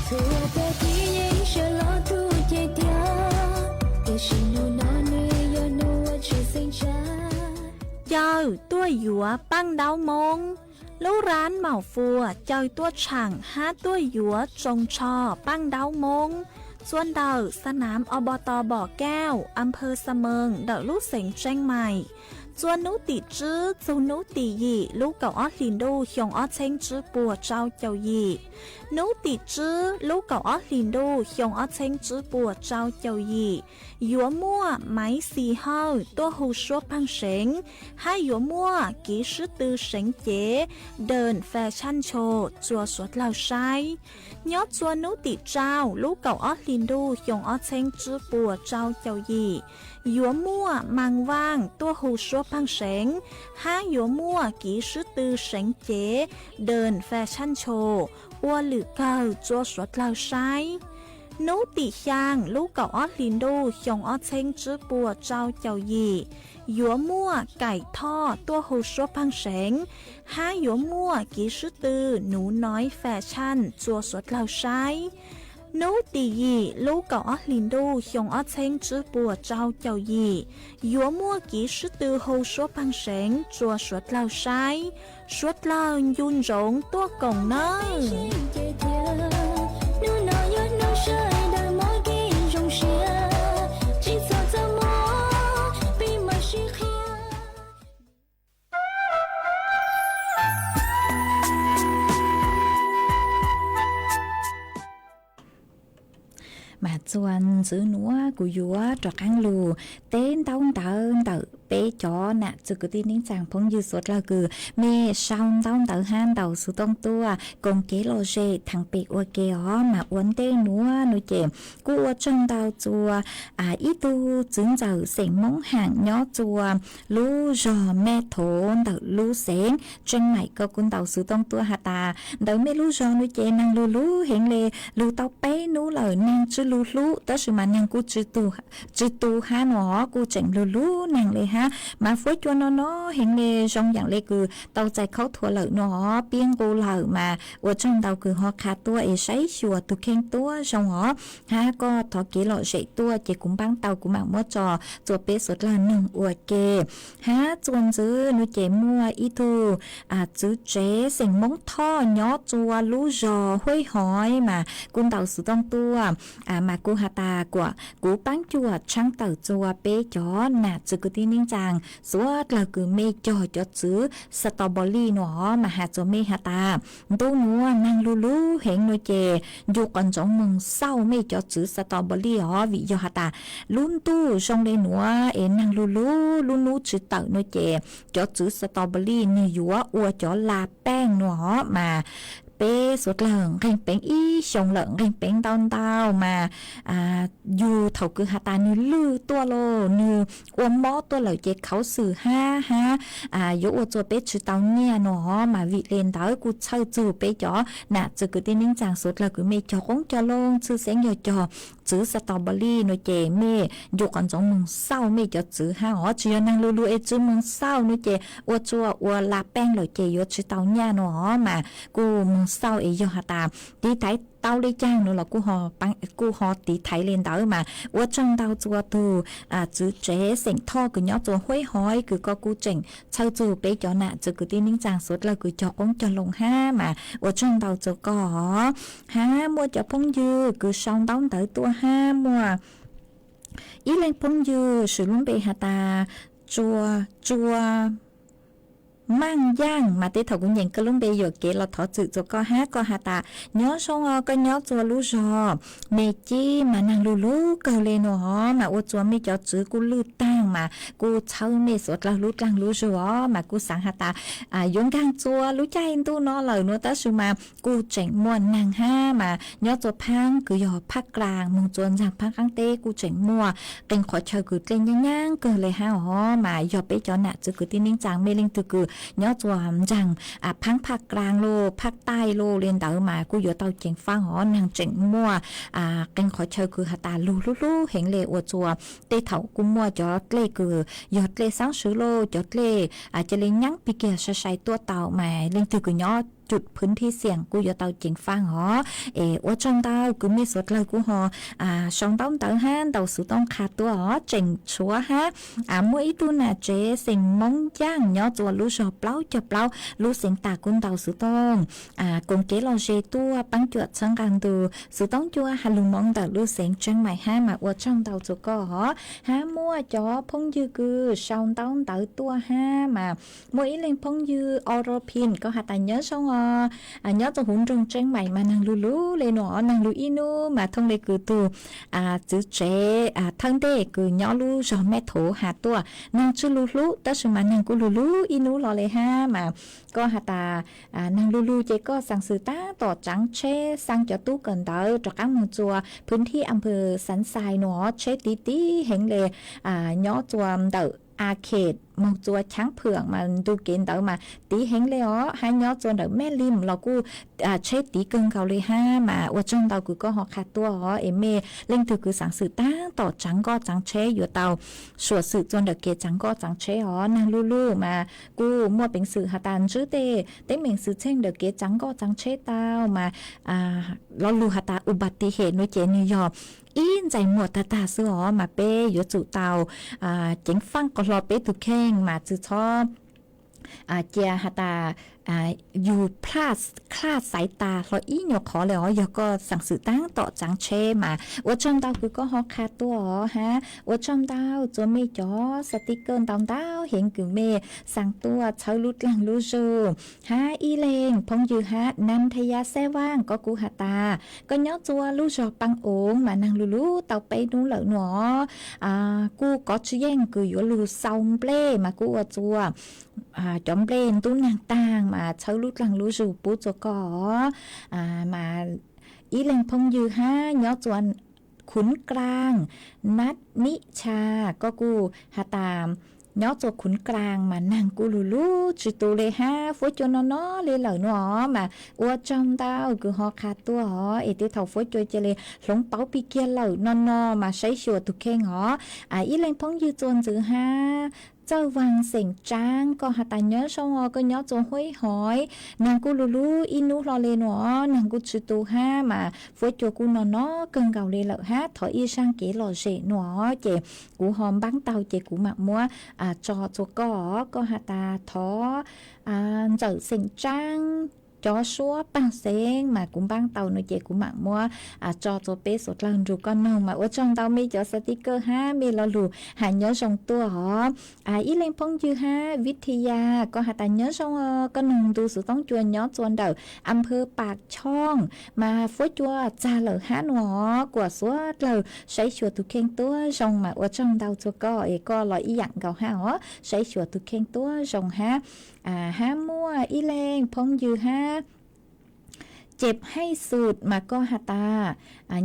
Txhua tag kis yeej sawv los tu cev tiag, tiam sis hnub no nws yog hnub uas tshwj xeeb tshaj. Caw tuaj yuav paj ntaub moob. Lub rab maum fuas caw tuaj tshaam hab tuaj yuav tsoos tsho paj ntaub moob. Txua ntawm xa nam ob pov tau Npom Kauj, a phawj Xa Mees ntawm lub xeev Tseeb Maim. Txua hnub tim tswb txug hnub tim yim lub kaum ob hlis ntuj xyoo ob txheeb tswb puas rau caum yim. Hnub tim tswb lub kaum ob hlis ntuj xyoo ob txheeb tswb puas rau caum yim, yuav muaj Maiv Xis Hawj tuaj hu suab pheej seev, hab yuav muaj Kiv Swb Tw Seev Cev, Dee Fashion Show txua suav dlawg saib. Nyob txua hnub tim rau lub kaum ob hlis ntuj xyoo ob txheeb tswb puas rau caum yim, yuav muaj Maas Vaaj tuaj hu suab pheej seev, hab yuav muaj Kiv Swb Tw Seev Cev, Dee Fashion Show ua lwm kawg txua suav dlawg saib. Hnub tim xyaa lub kaum ob hlis ntuj xyoo ob txheeb tswb puas rau caum yim, yuav muaj Kaim Thoj tuaj hu suab pheej seev, hab yuav muaj Kiv Swb Tw Nuv Noiv Fashion txua suav dlawg saib. Hnub tim yim lub kaum ob hlis ntuj xyoo ob txheeb tswb puas rau caum yim, yuav muaj Kiv Swb Tw hu suab pheej seev txua suav dlawg saib. Suav dlawg ncu ntsoov tuaj koom nawb. Mas txuas ntxiv nuav kuv yuav rov qaab lug teb ntaub ntawv ntawm peb cov nam txwv kwv tij neej tsaa phooj ywg suav dlawg kws mej sau ntaub ntawv hab ntaus xov tooj tuaj koom kev lom zem theem pem ua ke os. Mas ua ntej nuav nuav ces kuj ua tsaug ntau txuas ib tug txwv ntxawm xeem Moob Haam nyob txuas lub zog Mej Thov ntawm lub xeev Tseeb Maim, koj kuj ntaus xov tooj tuaj has tas ntawm mej lub zog nuav ces naag lug lug heev le, lug tau peb nub lawm naag tsi lug hlub, tab sis mas naag kuj tsi tu hab nuav os, kuj tseem lug lug naag le hab. Mas fuab cua no no heev le, zoo yaam le kws tau txais khaub thuas lawm nuav os, pib nqus lawm. Mas ua tsaug ntau kws ho qha tuaj es saib xyuas tug kheej tuab zoo os, hab koj thov kev lom zem tuaj ces kuv npaab tau kuv maam muab tso txuas peb suav dlawg noog ua ke. Hab txuas ntxiv nuav ces muaj ib tug txwv tsev xeem Moob Thoj nyob txuas lub zog Huaib Hov mas kuj ntaus xov tooj tuaj, mas kuj has tas kuas kuv paab cuam tshaab tawm txuas peb cov nam txwv kwv tij neej tsaa suav dlawg kws mej cog cov txwv strawberry nuav os, mas has txuas mej has tas ntu nuav naag lug lug heev nuav ces ncu qos ntsoov moog xauj mej cov txwv strawberry os, vim yog has tas lub ntuj zoo le nuav es naag lug lug lub nub tsi tawm nuav ces cov txwv strawberry nwg yuav ua cov la paaj nuav os. Mas peb suav dlawg nqeeg peev ib xyoos lawm, nqeeg peev ntau ntau mas yug thaum kws has tas nwg lwj tuaj los nwg ua mob tuaj lawm ces khaus xwm hab hab yuav ua txuas peb tsi tau nyiaj nuav os. Mas vim le ntawd kuj txhawj txug peb cov nam txwv kwv tij neej tsaa suav dlawg kws mej cog qoob cog loo txhwj xeeb yog cog txwv strawberry nuav ces mej ncu qos ntsoov moog xauj mej cov txwv hab os, tsi yog naag lug lug es tsi moog xauj nuav ces ua txuas ua la paaj lawm ces yuav tsi tau nyiaj nuav os. Mas kuj moog xauj es yog has tas tiv thaiv tau le caag nuav los kuj ho tiv thaiv le ntawd. Mas ua tsaug ntau txuas tug txwv tsev xeem Thoj kws nyob txuas Huaib Hov kws koj kuj tseem txhawj txug peb cov nam txwv kwv tij neej tsaa suav dlawg kws cog qoob cog loo hab, mas ua tsaug ntau txuas koj os. Hab muaj cov phooj ywg kws sau ntaub ntawv tuaj hab muaj ib leeg phooj ywg swv lub npe has tas Tsua, Tsua Maaj Yaaj, mas tej thaum kuv nyeem koj lub npe yuam kev los thov txim txuas koj hab. Koj has tas nyob zoo os, koj nyob txuas lub zog Me Cib mas naag lug lug kawg le nuav os, mas ua txuas mej cov txwv kuj lwj taag mas kuj txhawb mej suav dlawg lub dlaag lub zug os. Mas kuj xaav has tas yuav nkaag txuas lub caij ntuj no lawm nuav tab sis mas kuj tseem muaj naag hab. Mas nyob txuas phaab kws yog Phaj Klaas moog txuas ntxaag phaab qaab teb kuj tseem muaj qee qhov chaw kws dlej nyaab nyaab kawg le hab os. Mas yog peb cov nam txwv kwv tij neej tsaa mej leej twg kws nyob txuas ntxaag phaab Phaj Klaas los Phaj Taij los le ntawd mas kuj yuav tau ceev faab os. Naag tseem muaj qee qhov chaw kws has tas lug lug lug heev le, ua txuas tej thaum kuj muaj cov dlej kws yog dlej xaab swv los cov dlej ca le nyaab pig kiag sai sai tuaj tau. Mas leej twg kws nyob cụm phwv thib xiam kuj yuav tau ceev faj os. Es ua tsaug ntau, kwv mej suav dlawg kuj ho sau ntaub ntawv hab ntaus xuv tooj qha tuaj os, tseem tshuav hab muaj ib tug nam tsev xeem Moob Ncaaj nyob rua lub zog plaub caug plaub lub xeev tas kuj ntaus xuv tooj koom kev lom zem tuaj paab cuam txhawb nqaa ntus xuv tooj cua has lug moov ntawm lub xeev Tseeb Maim hab mas ua tsaug ntau rua koj os. Hab muaj cov phooj ywg kws sau ntaub ntawv tuaj hab mas muaj ib leeg phooj ywg Oro Pin, koj has tas nyob zoo os, nyob rua huv nroog Tseeb Maim mas naag lug lug le nuav, naag lug ib nub mas thooj le kws tug txwv tsev thawj ntej kws nyob lub zog Mej Thuv has tuaj, naag tsi lug hlub tab sis mas naag kuj lug lug ib nub los le hab mas koj has tas naag lug lug ces koj xaam xwm taab tom tsaav tsheb xaa cov tub kawm ntawv rov qaab moog rua phwv thib am pw Xaav Xais nuav, tsheb tiv tiv heev le, nyob rua ntawm Akhes moog rua Chaab Phwm mas ntu kev ntawd mas tiv heev le os, hab nyob rua ntawm Mej Lim los kuj tsheb tiv kawg nkaus le hab mas ua tsaug ntau kws koj ho qha tuaj os. Es mej leej twg kws xaam xwm taab tom tsaav nkoj tsaav tsheb yuav tau suam xwm rua ntawm kev tsaav nkoj tsaav tsheb os, naag lug lug mas kuj muaj peev xwm has tas ntsib tej teeb meem xwm txheej ntawm kev tsaav nkoj tsaav tsheb tau mas lo lug has tas u ba ti hem nuav ces nwg yog ib ntxais muam tag tag xwb os, mas peb yuav tsum tau ceev faj qhov hlo peb tug kheej mas tsi txhob cia has tas yug plaj, plaj xaiv tas hlo ib nyuag qhov le os. Yog koj xaam xwm taab tom tsaav tsheb mas ua tsaug ntau kws koj ho qha tuaj os hab ua tsaug ntau rua mej cov sticker ntau ntau heev kws mej xaa tuaj txhawb lub dlaag lub zug. Hab ib leeg phooj ywg hab Nam Thas Yas Xab Vaaj, koj kuj has tas koj nyob rua lub zog Paab Oov mas naag lug lug tau peb nub lawm nuav, kuj kov tsi yeej kws yuav lug xau nplej mas kuj ua rua cov nplej ntub naag taag mas txhawb lub dlaag lub zug pub rua koj os. Mas ib leeg phooj ywg hab nyob rua Khuv Kaaj, Nab Nib Tshas, koj kuj has tas nyob rua Khuv Kaaj mas naag kuj lug lug tsi tu le hab fuab cua no no le lawm nuav mas ua tsaug ntau kws ho qha tuaj os. Es tej thaum fuab cua ca le hloov pauv pig kiag lawm no no mas saib xyuas tug kheej os. Ib leeg phooj ywg rua ntxwv hab Txawj Vaag xeem Tsaab, koj has tas nyob zoo os, koj nyob rua Huaib Hoiv, naag kuj lug lug ib nub hlo le nuav, naag kuj tsi tu hab mas fuab cua kuj no no kawg nkaus le lawm hab thov ib zaag kev lom zem nuav ces kuv ho npaab tau ces kuv maam muab tso rua koj. Koj has tas thov Ntxawm xeem Tsaab cov suab paag xeev mas kuv npaab tau nuav ces kuv maam muab tso rua peb suav dlawg nrug koj noog mas ua tsaug ntau mej cov sticker hab mej lo lug has nyob zoo tuaj os. Ib leeg phooj ywg hab Vithaya, koj has tas nyob zoo os, koj noog ntu xuv toob cua nyob rua ntawm am pw Paam Choo mas fuab cua txag lawm hab nuav, kuas suav dlawg saib xyuas tug kheej tuab zoo mas ua tsaug ntau rua koj es koj los ib yaam nkaus hab os, saib xyuas tug kheej tuab zoo hab. Hab muaj ib leeg phooj ywg hab Cem Haij Xum mas koj has tas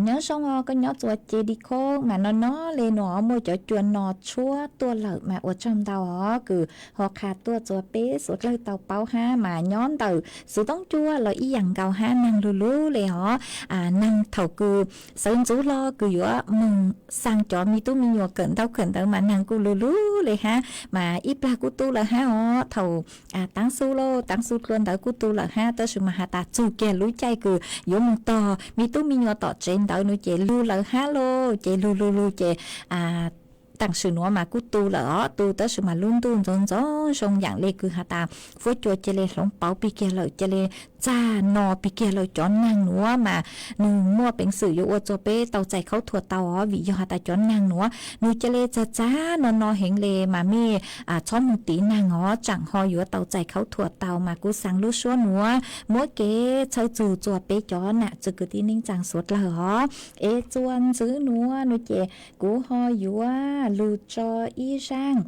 nyob zoo os, koj nyob rua Cee Di Khoob mas no no le nuav muaj cov cua no tshuab tuaj lawm mas ua tsaug ntau os kws ho qha tuaj rua peb suav dlawg tau paub hab mas nyob ntawm xuv toob cua los ib yaam nkaus hab, naag lug lug le os. Naag thaum kws sawv ntxuv hlo kws yuav moog xaa cov me tub me nyuam kawm ntaub kawm ntawv mas naag kuj lug lug le hab mas ib plag kuj tu lawm hab os. Thaum taav xu lauj, taav xu dlua ntawv kuj tu lawm hab, tab sis mas has tas txug kiag lub caij kws yuav moog tog me tub me nyuam tom tsev ntawd nuav ces lug lawm hab lauj, ces lug lug lug ces taam sim nuav mas kuj tu lawm os, tu tab sis mas lub ntuj ntxoov ntxoo zoo yaam le kws has tas fuab cua ca le hloov pauv pig kiag lawm, ca le txag no pig kiag lawm. Cov naag nuav mas nwg muaj peev xwm yuav ua rua peb tau txais khaub thuas tau os, vim yog has tas cov naag nuav nwg ca le txag txag no no heev le mas mej txhob moog tiv naag os, tsaam ho yuav tau txais khaub thuas tau mas kuv xaa lub suab nuav muab kev txhawj txug rua peb cov nam txiv kwv tij neej tsaa suav dlawg os. Es rua ntxiv nuav nuav ces kuv ho yuav lug tso ib zaaj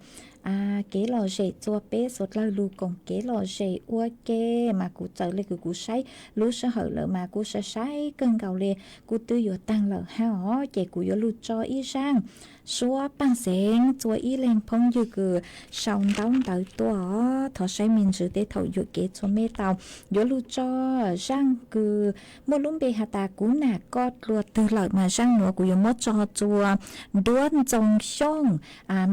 kev lom zem rua peb suav dlawg lug koom kev lom zem ua ke, mas kuv txawm le kws kuv saib lub sij hawm lawm mas kuj sai sai kawg nkaus le, kuj twb yuav taag lawm hab os, ces kuv yuav lug tso ib zaaj suab paag xeev rua ib leeg phooj ywg kws sau ntaub ntawv tuaj os. Thov saib me ntsis tej thaum yuam kev txhua mej tau. Yuav lug tso zaaj kws muaj lub npe has tas kuv nam koj dlua twg lawm mas zaaj nuav kuv yuav muab tso rua Nruab Ntxoo Xyooj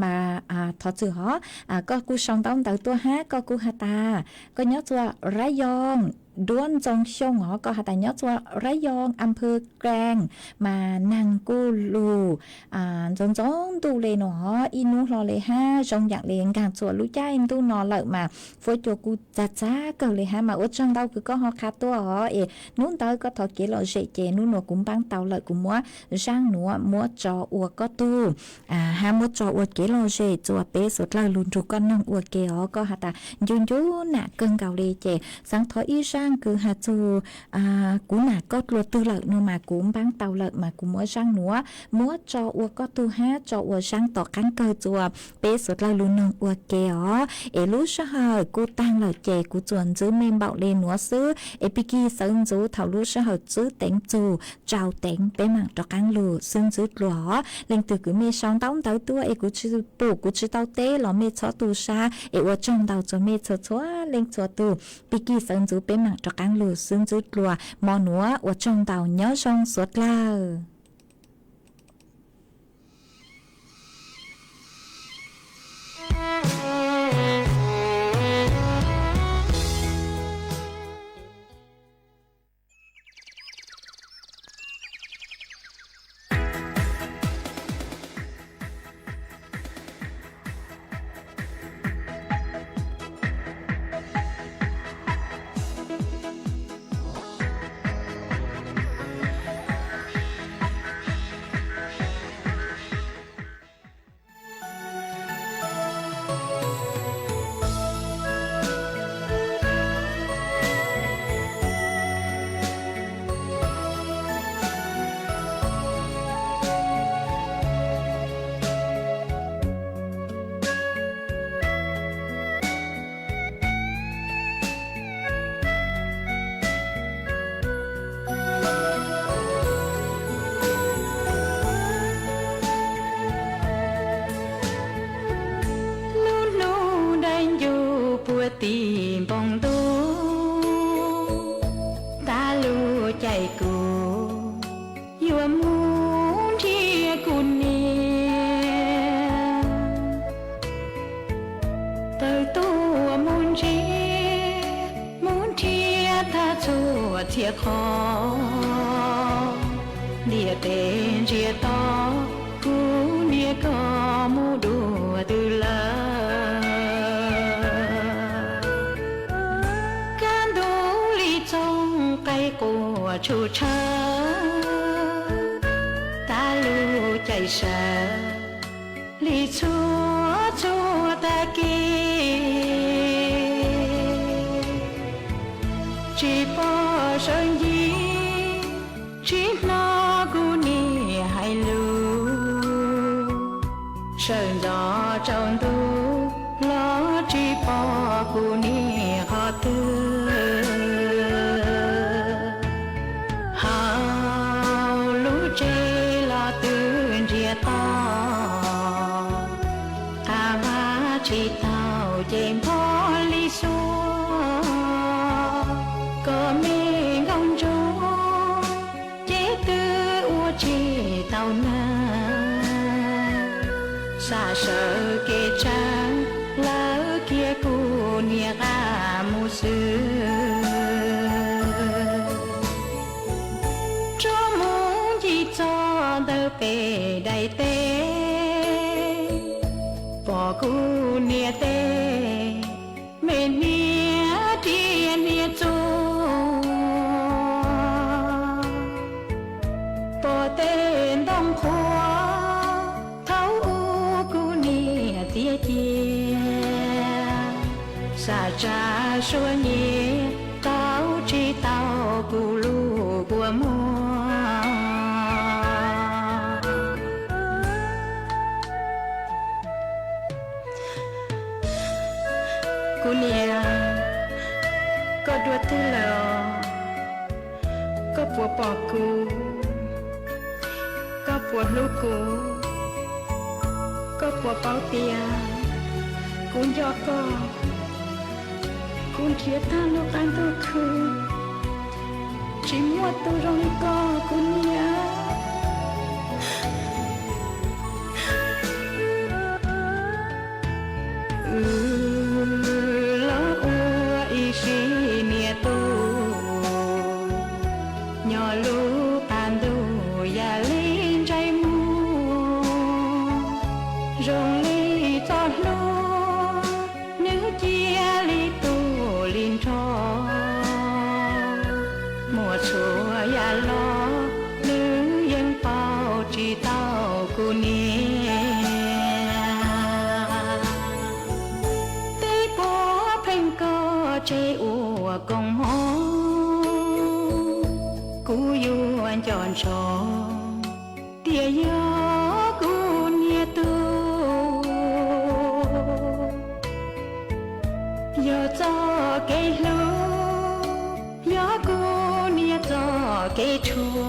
mas thov txwm os. Koj kuj sau ntaub ntawv tuaj hab koj kuj has tas koj nyob rua Rab Yoo Duab Ntxoo Xyooj os, koj has tas nyob txua Rab Yoo, Am Phwv Kaas, mas neeg kuj lug ntxoov ntxoov ntuj le no, ib hnub hlo le hab, zoo yaam le nkaag txhua lub caij ntuj no lawm mas fuab cua kuj txag txag kawg le hab. Mas ua tsaug ntau kws koj ho qha tuaj os, es hnub ntawd koj thov kev lom zem ces hnub nuav kuv npaab tau lawm, kuv muab zaab nuav muab tso ua koj tug, hab muab tso ua kev lom zem txua peb suav dlawg lug nrug koj noog ua ke os. Koj has tas ncu ncu nam kawg nkaus le ces xaav thov ib zaaj kws has txug kuv nam koj dlua twg lawm no mas kuv npaab tau lawm mas kuv muab zaaj nuav muab tso ua koj tug hab tso ua zaab tom qaab kawg txua peb suav dlawg lug noog ua ke os. Es lub sij hawm kuj taag lawm ces kuv txuas ntxwv mej npaum le nuav xwb, es pig kig sawv ntxuv thaum lub sij hawm txwb teev txug tsau teev peb maam rov qaab lug xwb ntxwv dlua os. Leej twg kws mej sau ntaub ntawv tuaj es kuv tsi pum kuv tsi tau teb los mej txhob tu sab, es ua tsaug ntau txua mej txhua txhua leej txhua tug. Pig kig sawv ntxuv peb maam rov qaab lug xwb ntxwv dlua. Mo nuav ua tsaug ntau, nyob zoo suav dlawg. Lub hnub dai ncuj puag tim npoo ntuj, tas lub caij kuv yuav mus nrhiav kuv niam. Tawm tuaj mus ntsib, mus nrhiav tag txhua txhia qhov, ntiaj teb ntsiag to, kuv niam koj mus dua twg lawm. Kaj ntug li txooj qaib quaj tshum tshawv, tas lub caij sawv li txhua txhua tag kis. Tsis pom sawv ncig, tsis hnov kuv niam hais lus, sawv ntxov tsaus ntuj los tsis pom kuv niam qhov twg. Hauv lub tsev los twb ntsiag to, qav vaj tsis tau ces npog li xuab, kom me nkauj ntsuag ces twb ua tsis tau nag. Xav sawv kev tsav, lawv kiag kuv niam qab mus xwb. Tso mus ncig txog ntawm pem daim teb, pom kuv niam tej me hniav riam hniav txuas, pom tej ntoo qhuav thaum ub kuv niam txias cia, xav tsa suab nyiav tau tsis tau kuv lub kua muag. Kuv niam, koj dua twg lawm os? Koj puas pom kuv? Koj puas hlub kuv? Koj puas paub tias kuv nco koj? Kuv nrhiav tag lub qab ntuj khw, tsis muaj tus zoo li koj kuv niam. Wb los ua ib sim niam tub, tsis tau kuv niam. Peb puab pheej koj tseg ua koob mob, kuv yuav nco ntsoov tias yog kuv niam tug. Yog txoj kev hlub, yog kuv niam txoj kev tshuaj.